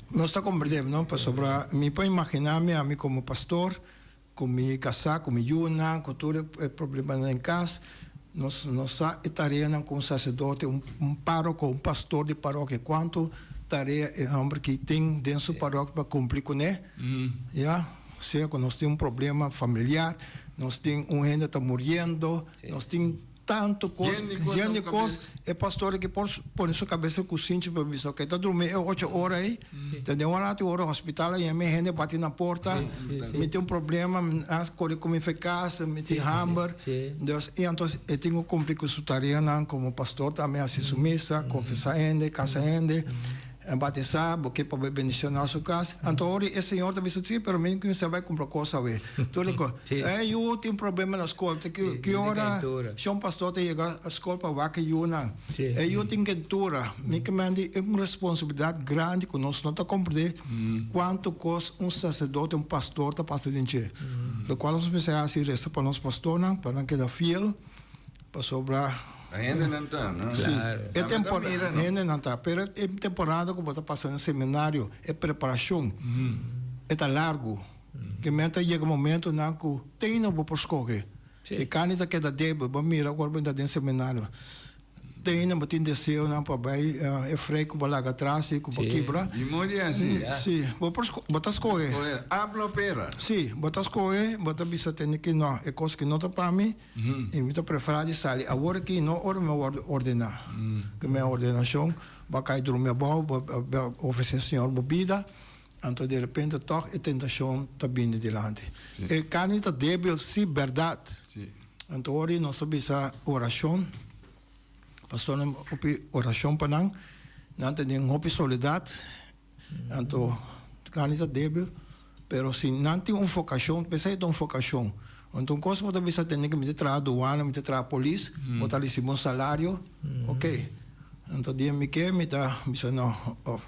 Nos ta comprende no pasobra mi por imagina mi ami como pastor cu mi casa cu mi yunan cu tur e problemanan den cas nos nos sa e tareanan cu un sacerdote un un parroco un pastor di parokia cuanto tarea e homber aki tin den su parokia pa cumpli cune ya sea cu nos tin un problema familiar nos tin un hende ta muriendo. Nos tin tantu kos, yen di kos, e pastor aki por pone su kabesa ku sinchi pa bisa oke ta drumi e ocho ora ei, ta den un ratu ora hospital a yama e hende bati na porta, mi tin un problema, mi a kore ku mi fe kas, mi tin hamber, dus i anto e tin ku kumpli ku su tareanan komo pastor tambe, hasi su misa, konfesá hende, kasa hende. Batisá, bo ke pa bo bendishoná su kas. Anto ora e señor ta bisa, Sí, pero mi mester bai kumpra kos awe. Tur di kos. E yu tin problema na skol. Te ki ora shon pastor ta yega skol pa wak e yunan? E yu tin kentura. Mi ke mende e un responsabilidat grandi ku nos no ta komprendé kuantu kos un saserdote, un pastor ta pasa den dje. Lokual nos mester hasi resa pa nos pastornan pa nan keda fiel. Pasobra. Ta hendenan ta, no? Sí, Claro. e Tambe ta temporada, mira, no? hendenan ta, pero e temporada ku bo ta pasa na seminario, e preparashon, e ta largu. Ke men ta yega momentonan ku teina bo por skohe. Sí. E karni ta keda débil, bo mira ora bo ta den seminario. Teina bo tin deseonan pa bai e frei ku bo laga atras i ku bo Sí. kibra. Di modi asi. Ya. Sí, bo por sko, bo ta skohe. Skohe apel o pera. Sí, bo ta skohe, bo ta bisa tende ki no, e kos ki no ta pa mi. I mi ta preferá di sali awor aki, no ora mi a wòrdu ordená. Ku mi ordenashon, bo a kai drumi abou, bo a ofresé Señor bo bida, anto di repente tòg e tentashon ta bini dilanti. E karni ta débil, sí, bèrdat. Anto ora di nos ta bisa orashon, pastornan hopi orashon pa nan, nan ta den hopi soledat. Anto carni ta debil, pero si nan tin un vocacion, p'esei ta un vocacion. Anto un cos bo ta bisa tende cu mi ta traha aduana, mi ta traha polis, bo ta ricibi un salario, ok. Anto dia mi ke mi ta bisa no, of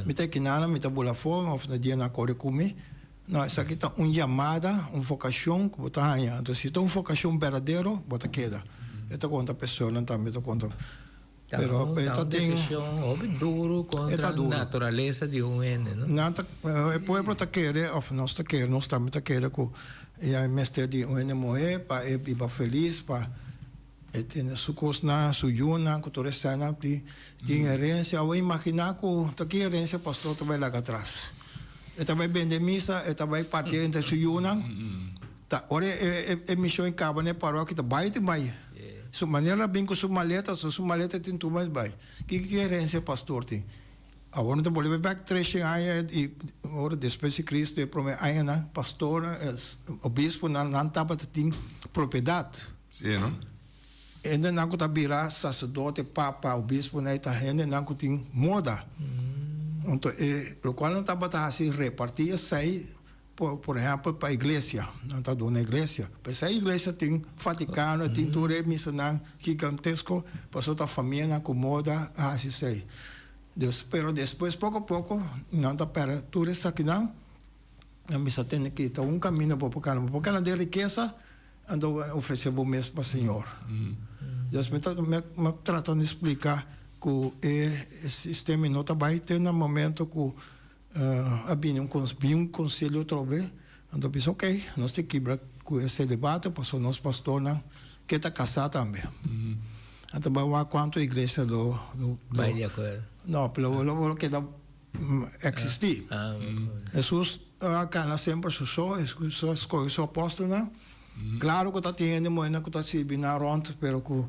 mi ta ekinana, mi ta bula afo, of na dia nan core cu mi. No, esaki ta un yamada, un vocacion cu bo ta haña. Anto si ta un vocacion berdadero, bo ta keda. E ta conta personanan tambe ta conta. Ta Pero un, e ta ta un tin desishon hopi duru E ta kontra duru. naturalesa di un hende, no? Nan ta, e pueblo ta kere, of nos ta kere, nos tambe ta kere ku ya e mester di un hende muhé pa e biba felis, pa e tene su kosnan, su yunan ku tur eseinan di tin herensia. Awor imaginá ku ta ki herensia pastor ta bai laga atras. E ta bai bende misa, e ta bai parti entre su yunan. Ta ora e e mishon e kaba na e parokia ta bai tin bai. Su manera a bin ku su maleta, so su maleta tin tur mas bai. Kiko ki herensia pastor tin? Awor no ta bolbe bek treshen aña i ora despues di Cristo e prome añanan pastornan, obisponan nan tabata tin propiedat. Sí, no? Hendenan ku ta bira saserdote, papa, obisponan ei ta hendenan ku tin moda. Anto e lokual nan tabata hasi reparti esei. Por ehempel pa iglesia, nan ta duna iglesia. P'esei iglesia tin Vaticano, tin tur e misanan gigantesko, pasobra ta famianan ku moda a hasi esei. Dus, pero despues poko poko nan ta pèrdè tur esakinan, nan bisa tene ki ta un kaminda bo por kana, bo por kana den rikesa, anto bo ofresé bo mes pa Señor. Dus mi ta mi a trata di splika ku e sistema no ta bai te na momento ku A bini un bin un konsilio atrobe, anto a bisa ok, nos tin kibra ku e selibato pasobra nos pastornan ke ta kasá tambe. Anto bai wak kuantu iglesia lo lo Bai di akuerdo. No, lo lo keda eksistí. Hesus a kana semper su so, Hesus a skohe su apòstelnan. Klaro ku ta tin hende muhénan ku ta sirbi nan rònt, pero ku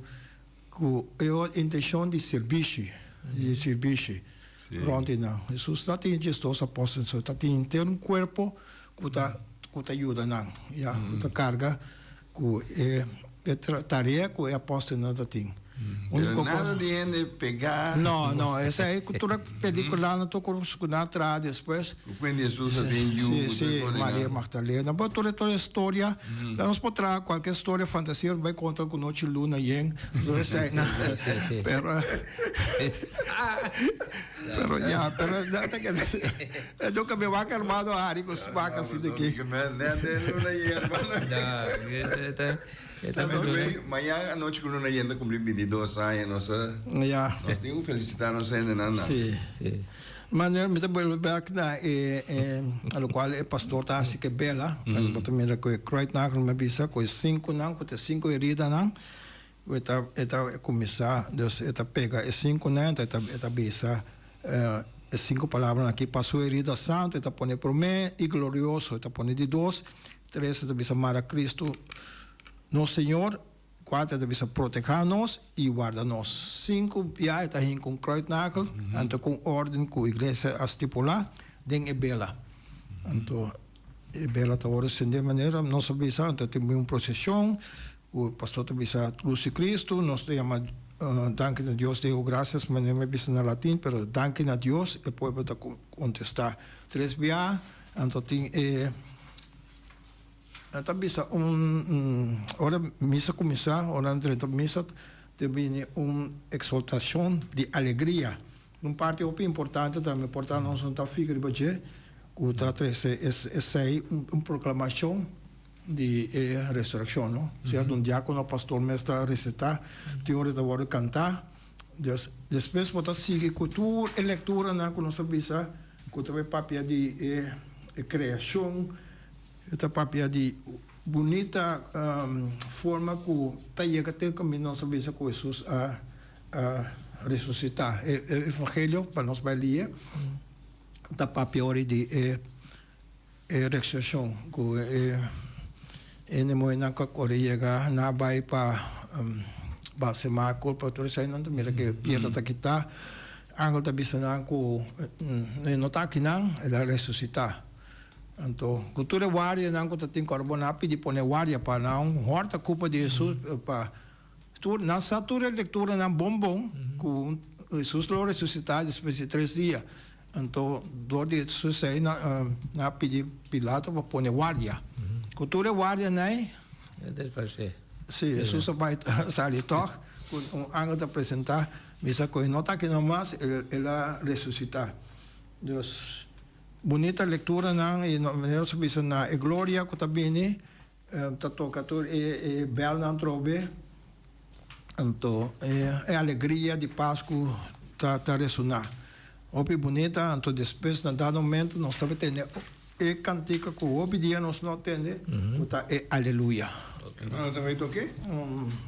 Ku e intenshon di sirbishi, di sirbishi rònt di nan. Hesus no a tin djes dos apòstel so, ta tin henter un kuerpo ku ta ku ta yuda nan, ya, ku ta karga ku e e tarea ku e apòstelnan ta tin. Pero nada di hende pegá. No, no, esei ku tur e pelikulanan tur ku nan a traha despues. Ku kuent di Hesus a tin yu Sí, sí, Maria Magdalena. Bo tur e tur e storia. La nos por traha kualke storia fantasia bai konta ku nochi luna yen. Tur esei na. Pero pero ya, pero ta keda e nunka mi wak armado a hari ku smak asi di aki. Luna yen hermano. Mañan anochi ku luna yen ta kumpli bintidos aña nos a nos tin ku felisita nos hendenan nan. Sí. Manuel, mi ta bolbe bek na e e lokual e pastor ta hasi ku e bela. Bo ta mira ku e kruidnagel mi a bisa ku e sinkunan, ku ta e sinku heridanan, ku e ta e ta kuminsá, dus e ta pega e sinkunan, e ta e ta bisa e sinku palabranan aki, pa su herida santu e ta pone promé i glorioso e ta pone di dos, tres e ta bisa mara Cristo nos Señor. Kuater ta bisa protehá nos i warda nos. Sinku bia e ta hinka un kruidnagel, anto ku un órden ku iglesia a stipulá den e bela. Anto e bela ta wòrdu sendé manera nos a bisa, anto tin un proseshon ku e pastor ta bisa Lus di Kristu, nos ta yama. Danki na Dios, Deo gratias, manera mi a bisa na latin, pero danki na Dios, e pueblo ta kontestá tres bia, anto tin e nan ta bisa un ora misa kuminsá, ora nan drenta misa ta bini un eksoltashon di alegria, un parti hopi importante tambe por ta nos no ta fika riba dje ku ta trese esei un proklamashon. Di e resureccion, no? Sea un diacono o pastor mes ta receta, tin ora ta wordo canta. Dus, despues bo ta sigui cu tur e lecturanan cu nos a bisa, cu ta bay papia di e creacion, ta papia di bunita forma cu ta yega te caminda nos a bisa cu Jesus a resucita. E evangelio, pa nos bay lie, ta papia ora di e. E resurreccion cu e hende muhernan cu a core yega na bay pa balsema curpa tur esainan ta mira cu e piedra ta kita. Angel ta bisa nan cu e no ta akinan, el a resucita. Anto cu tur e guardianan cu ta tin cu ora bo nan a pidi pone guardia pa nan horta curpa di Jesus pa tur nan sa tur e lecturanan bon bon cu Jesus lo resucita despues di tres dia. Anto dor di esei nan a pidi Pilato pa pone guardia. Ku tur e guardianan ei. E disparsé. Sí, Hesus a bai sali tòg ku un angel ta presentá, bisa ku e no ta aki nomas, el a resusitá. Dus, bunita lekturanan i manera nos a bisa na e gloria ku ta bini, ta toka tur e bèlnan atrobe. Anto e alegria di Pasku ta ta resoná hopi bunita. Anto despues na dado momento nos tabata tende e kantika ku hopi dia nos no a tende, ku ta e Aleluya. Hermano ta bai toke?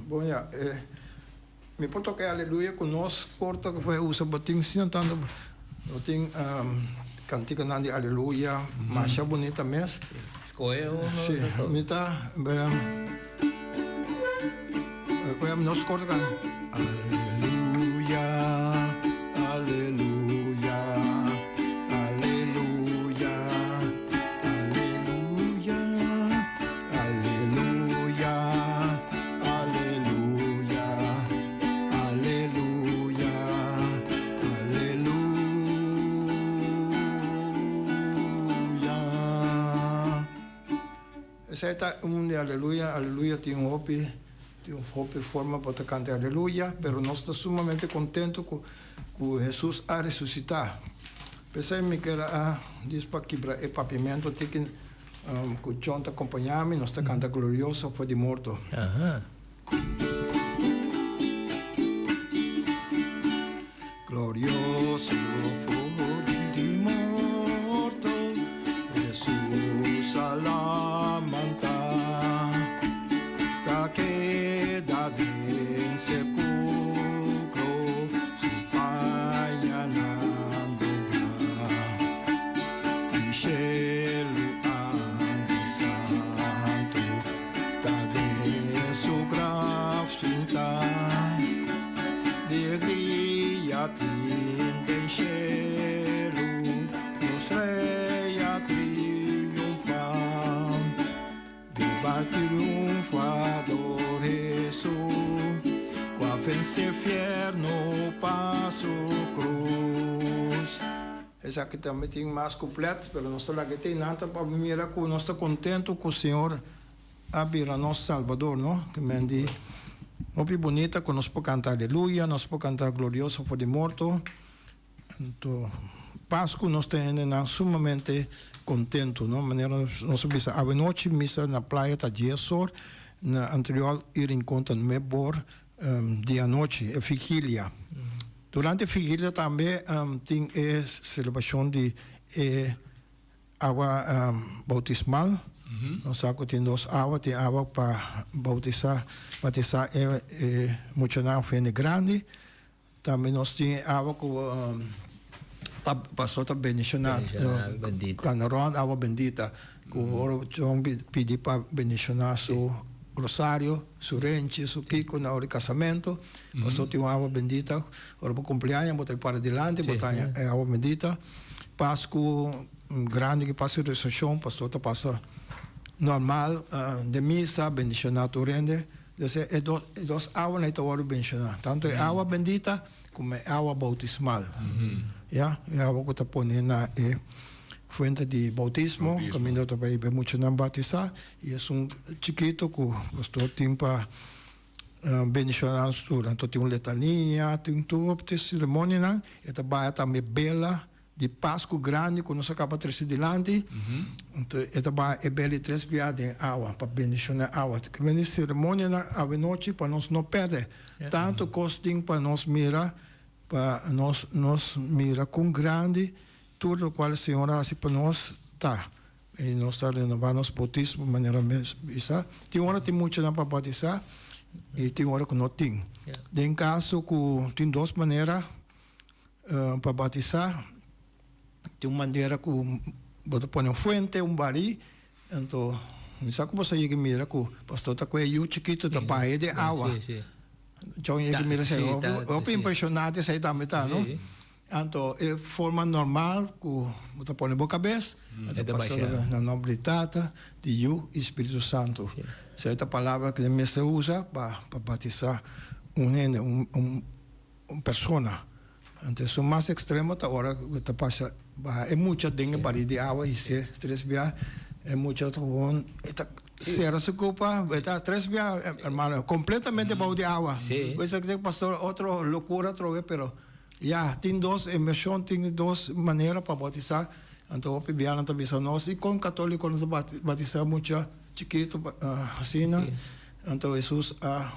Bon ya, e mi por toka e Aleluya ku nos por ta ku usa bo tin asina tantu bo tin kantikanan di Aleluya masha bunita mes. Skohe uno. Si, mi ta. Nos corta canta. Aleluya, aleluya, aleluya, aleluya, aleluya, aleluya, aleluya, aleluya. Esei ta un di aleluya. Aleluya tin un hopi, tin un hopi forma pa ta kanta aleluya, pero nos ta sumamente kontentu ku ku Hesus a resusitá. P'esei mi ker a dis pa kibra e papiamentu tiki ku John ta kompañá mi, nos ta kanta Glorioso for di morto. Glorioso for di morto, Hesus a lamanta, Ta keda den sepulcro, Su pañanan doblá. Di shelu angel santu. Ta den su graf sintá, di alegria tin den shelu, nos Rei a triunfá. Biba triunfador Hesus, ku a vense fierno pa su krus. Esaki tambe tin mas complet, pero nos ta laga e tei nan ta pa mira cu nos ta contento cu Señor a bira nos Salbador, no? Ke men di hopi bunita cu nos por canta aleluya, nos por canta glorioso for di morto. Anto Pascu nos ta hendenan sumamente contento, no? Manera nos a bisa awenochi misa na playa ta dies or, na Antriol y Rincon ta nuebe or di anochi, e vigilia. Durante e vigilia tambe tin e celebracion di e awa bautismal. Nos sa cu tin dos awa, tin awa pa bautisa, batisa e muchanan of hende grandi. Tambe nos tin e awa cu ta pastor ta bendiciona cana rond, awa bendita cu ora John pidi pa bendiciona su rosario, su renchi, su kico na ora di casamento, pastor tin un awa bendita, ora bo cumpleaños bo ta para dilanti bo ta haña e awa bendita. Pascu grandi ki pasa recepcion pastor ta pasa normal den misa bendiciona tur hende. Dus e dos e dos awanan ei ta wòrdu benshoná, tantu e awa bendita komo e awa boutismal. Ya, e awa ku ta pone na e fuente di boutismo, kaminda ta bai e muchanan batisá, i esun chikitu ku pastor tin pa bendishoná nan tur. Anto tin un letania, tin tur e seremonianan, e ta baya tambe bela Di Pasku grandi ku nos a kaba trese dilanti, anto e ta baha e beli tres bia den awa pa bendishoná awa. Ke mende seremonianan awenochi pa nos no pèrdè. Tantu kos tin pa nos mira, pa nos nos mira kon grandi tur lokual Señor a hasi pa nos ta. I nos ta renobá nos boutismo manera mi bisa. Tin ora tin muchanan pa batisá i tin ora ku no tin. Den kaso ku tin dos manera. Pa batisá tin un manera ku bo ta pone un fuente, un barí, anto mi sa ku bo sa yega mira ku pastor ta kue yu chikitu ta baha den awa. Chon yega mira esei, hopi impreshonante esei tambe ta, no? Anto e forma normal ku bo ta pone bo kabes, anto pastor na nomber di Tata, di Yu i Spiritu Santu. Esei ta palabra ku mester usa pa batisá un hende, un. Un persona. Anto esun mas extremo ta ora cu ta pasa baha e mucha den e baril di awa y se tres bia e mucha ta gewoon e ta cera su cupa e ta tres bia hermano completamente bao di awa. Pues esaki ta pastor otro locura atrobe pero ya tin dos inmersion tin dos manera pa bautisa anto hopi bia nan ta bisa nos y con catolico nos ta batisa mucha chikito asina. Anto Hesus a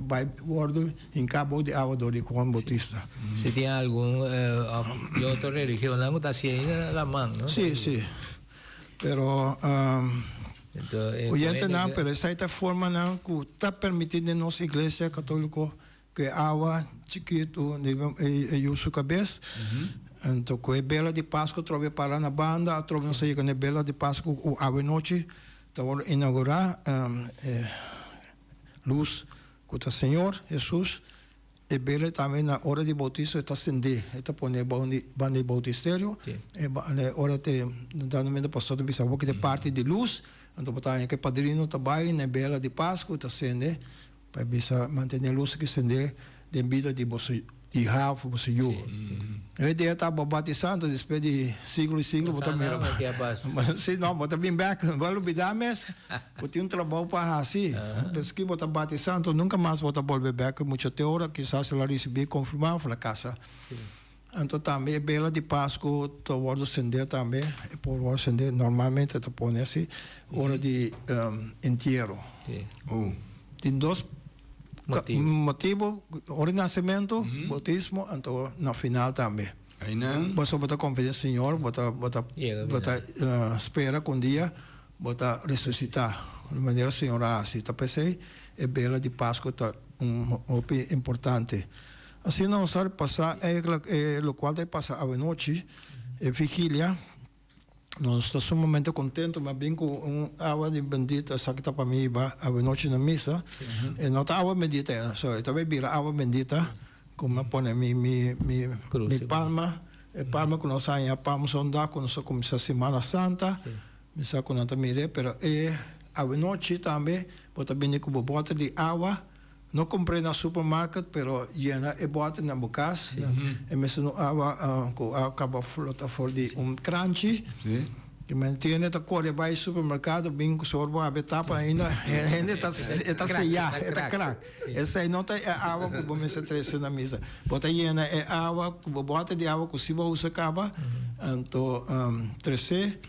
bai wòrdu hinká bou di awa dor di Juan Boutista. Si tin algun òf di otro religionnan ku ta hasi ainda na laman, no? Sí, sí. Pero oyentenan, pero esei ta formanan ku ta permití den nos iglesia katóliko ku e awa chikitu e yu su kabes. Anto ku e bela di Pasku atrobe para na banda, atrobe nos a yega na e bela di Pasku ku awenochi Ta wòrdu inaugurá e lus ku ta Señor Hesus. E bele tambe na ora di boutiso e ta sendé, e ta pone bou di banda di boutisterio. E ora te dando momento pastor ta bisa bo ki ta parti di lus, anto bo ta haña ku e padrino ta bai na e bela di Pasku ta sende Pa e bisa mantené lus ki sendé den bida di boso iha òf boso yu. E idea ta bo batisá, anto despues di siglo i siglo bo ta mira. Si no, bo ta bin bèk, bo a lubidá mes. Bo tin un trabou pa hasi. Despues bo ta batisá, anto nunka mas bo ta bolbe bèk. Mucha te ora kisas el a risibí konfirmá òf el a kasa. Anto tambe e bela di Pasku ta wòrdu sendé tambe, e por wòrdu sendé, normalmente ta pone asi ora di entiero. Tin dos motibu, ora di nasementu, boutismo, anto na final tambe. Pasobra bo ta konfia den Señor, bo ta bo ta bo ta spera ku un dia bo ta resusitá, di manera Señor a hasi. Ta p'esei e bela di Pasku ta un hopi importante. Asina nos a repasá eigenlijk e lokual ta e pasa awenochi, e vigilia. Nos ta sumamente kontentu, mi a bin ku un awa di bendita, esaki ta pa mi hiba awenochi na misa. E no ta awa bendita e, so e ta bai bira awa bendita ku mi a pone mi mi mi mi palma, e palma ku nos a haña Palm Sunday ku nos a kuminsá Semana Santa, mi sa ku nan ta mir'é, pero e awenochi tambe bo ta bini ku bo bòter di awa. No compr'é na supermarket pero yena e boter na bo cas. E mester un awa cu a caba flota for di un cranchi. Di men tiene ta core bay supermercado bin cu sorbo abe tapa ainda hende ta e ta seya e ta crack. Esey no ta e awa cu bo mester trece na misa. Bo ta yena e awa cu bo boter di awa cu si bo usa caba anto trece.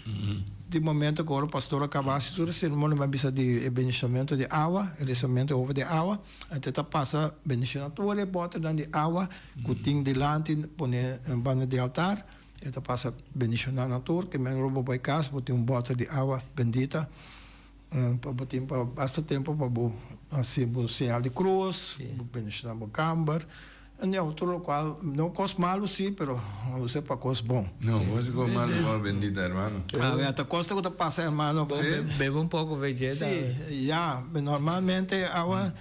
Di momento ku ora pastor a kaba hasi tur e seremonia mi a bisa di e bendishonamentu di awa, e resamentu over di awa, anto e ta pasa bendishona tur e bòternan di awa ku tin dilanti pone banda di altar, e ta pasa bendishona nan tur, ke men ora bo bai kas bo tin un bòter di awa bendita pa bo tin pa basta tempu pa bo hasi bo señal di krus, bo bendishona bo kamber. No, tur locual, no cos malo si, pero usa pa cos bon. No, cos cu malo bo bendita, hermano. A ver, ta cos cu ta pasa, hermano. Bo bebe un poco vegeta. Si, ya, normalmente awa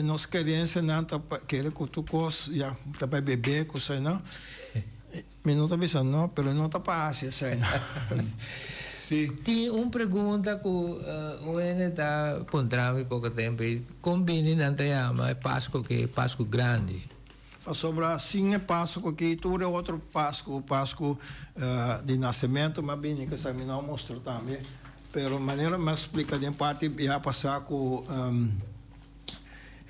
nos creencianan ta kere cu tur cos, ya, ta bay bebe cos asina. Mi no ta bisa no, pero no ta pa haci esey. Si. Tin un pregunta ku un hende ta puntra mi poko tempu ei, kon bini nan ta yama e Pasku aki e Pasku Grandi? Pasobra sin e Pasku aki tur e otro Pasku, Pasku di nasementu, mi a bini ku esaki mi no a mustra tambe, pero manera mi a splika den parti bia pasá ku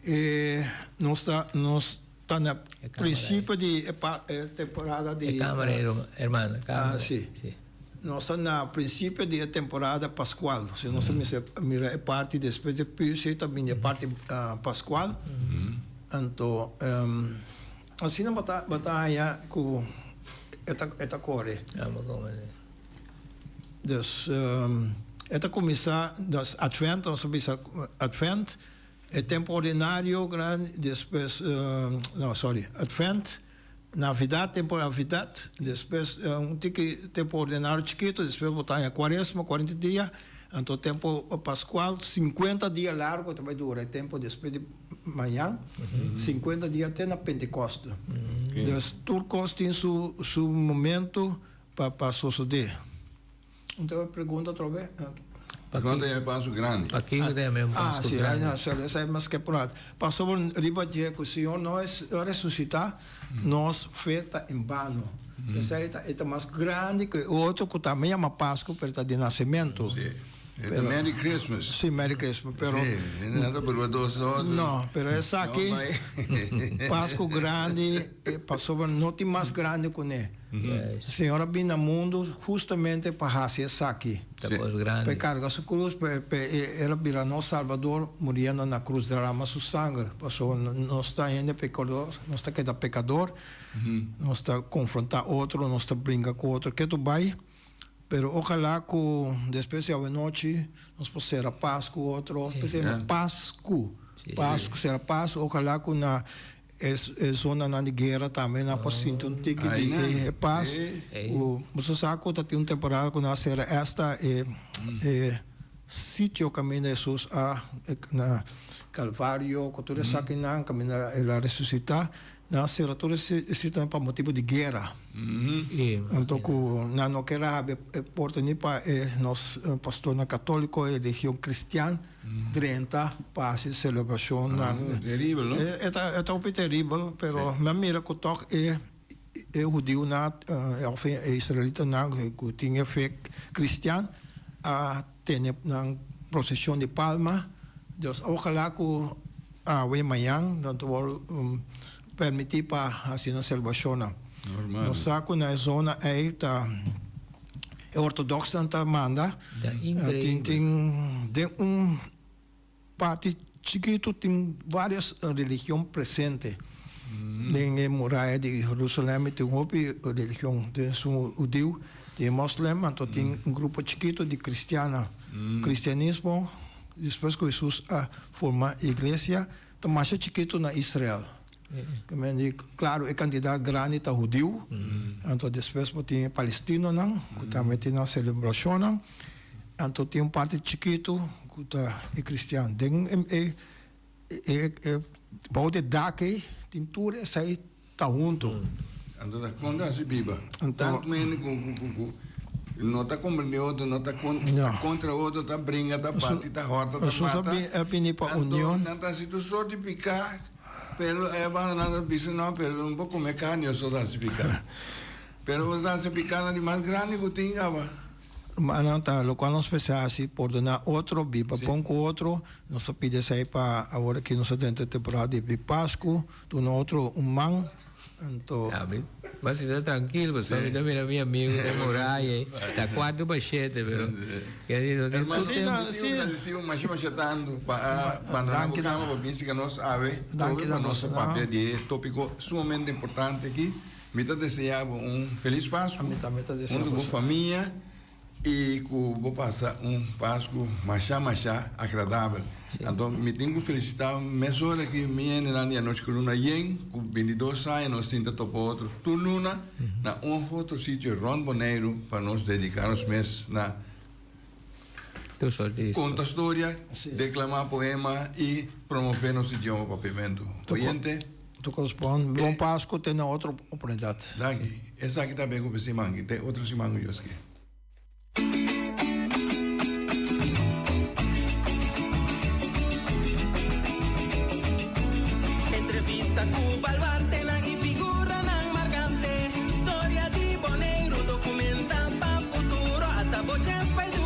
e nos ta nos ta na prinsipio di e temporada di. E kamera ei hermano, e kamera. Ah, si. Nos ta na prinsipio di e temporada paskual. Si nos ta mester mira e parti despues di Puse ta bini e parti paskual. Anto asina bo ta bo ta haña ku e ta e ta kore. Dus e ta kuminsá, dus Advent nos ta bisa Advent e tempu ordinario grandi despues no sorry Advent. Navidad, tempo Navidad, despues un tiki tempo ordinario chikito, despues bo ta haña Cuaresma, cuarenta dia, anto tempo Pascual, cincuenta dia largo ta bai dura e tempo despues di mañan, cincuenta dia te na Pentecoste. Dus tur cos tin su su momento pa pa sosode. Un ta pregunta atrobe. Pasobra ta yama e paso grandi. Pakiko ta yama e un paso grandi? Ah, si, esei mas ke por Pasobra riba dje ku Señor no a resusitá, nos fe ta en bano. Esei ta e ta mas grandi ku e otro ku tambe yama Pasku, pero ta di nasementu. Si, e ta Merry Christmas. Si, Merry Christmas, pero. Si, nan ta purba dos dos. No, pero esaki Pasku grandi pasobra no tin mas grandi kuné. Señor a bin na mundu hustamente pa hasi esaki. Ta kos grandi. Pa e karga su krus, pa e el a bira nos Salbador muriendo na krus, derama su sanger. Pasobra nos ta hende pekador, nos ta keda pekador, nos ta konfrontá otro, nos ta bringa ku otro ketu bai. Pero ojalá ku despues di awenochi nos por sera pas ku otro. P'esei Pasku, Pasku, sera pas, ojalá ku na E zonanan di guera tambe nan por sinti un tiki di e pas. Ku boso sa ku ta tin un temporada ku nan a sera esta e sitio kaminda Hesus a na Kalvario ku tur esakinan kaminda el a resusitá. Nan a sera tur e sitionan pa motibu di guera. Anto ku nan no ker a habri e porta ni pa e nos pastornan katóliko e religion kristian. Drenta pa hasi selebrashonnan. Teribel, no? E ta e ta hopi teribel, pero mi a mira ku tòg e e hudiunan òf e israelitanan ku tin e fe kristian a tene nan proseshon di palma. Dus ojalá ku awe mañan nan ta wòrdu permití pa hasi nan selebrashonnan. Nos sa ku na e zona ei ta. E ortodoxnan ta manda. Ta increíble. Tin tin den un parti chikitu tin varios religion presente. Den e muraya di Jerusalem tin hopi religion. Tin esun hudiu, tin moslem, anto tin un grupo chikitu di cristiannan. Cristianismo despues ku Hesus a forma iglesia ta masha chikitu na Israel. Claro e cantidad grandi ta hudiu, anto despues bo tin e palestinonan cu tambe tin nan celebracionnan, anto tin un parti chikito cu ta e cristian. Den e e bou di dak ey tin tur esey ta hunto. Anto ta con ta haci biba? Tanto hende cu no ta comprende otro, no ta contra otro, ta bringa, ta bati, ta horta, ta mata. Anto nan ta haci tur soort di pica. Pero e banda nan ta bisa no, pero no por come carni oso ta haci pica. Pero bo ta haci pica na di mas grandi cu tin caba. Hermano, ta locual nos mester haci, pordona otro, biba bon cu otro. Nos ta pidi esey pa awor aki nos ta drenta e temporada di Pascu, duna otro un man. Anto. Ami mas sinta trankil pasobra mi ta mira mi amigu den muraya ei ta kuarto pa shete pero ke di no tin tur tempu. Si si masha masha tantu pa a bandona bo kama pa bin sika nos awe tobe pa nos a papia di e topiko sumamente importante aki. Mi ta desea bo un felis Pasku huntu ku bo famia. I ku bo pasa un Pasku masha masha agradabel. Anto mi tin ku felisitá mesora ki mi hendenan di Anochi ku Luna yen ku bintidos aña nos tin ta topa otro tur luna na un of otro sitio rònt Boneiru pa nos dediká nos mes na konta storia, deklamá poema i promové nos idioma Papiamentu. Oyente. Bon Pasku te na otro oportunidat. Danki. Esaki ta be ku siman aki te otro siman ku Dios ke. Konekta ku baluartenan i figuranan markante. Historia di Boneiru, dokumentá pa futuro. Ata bo chèns.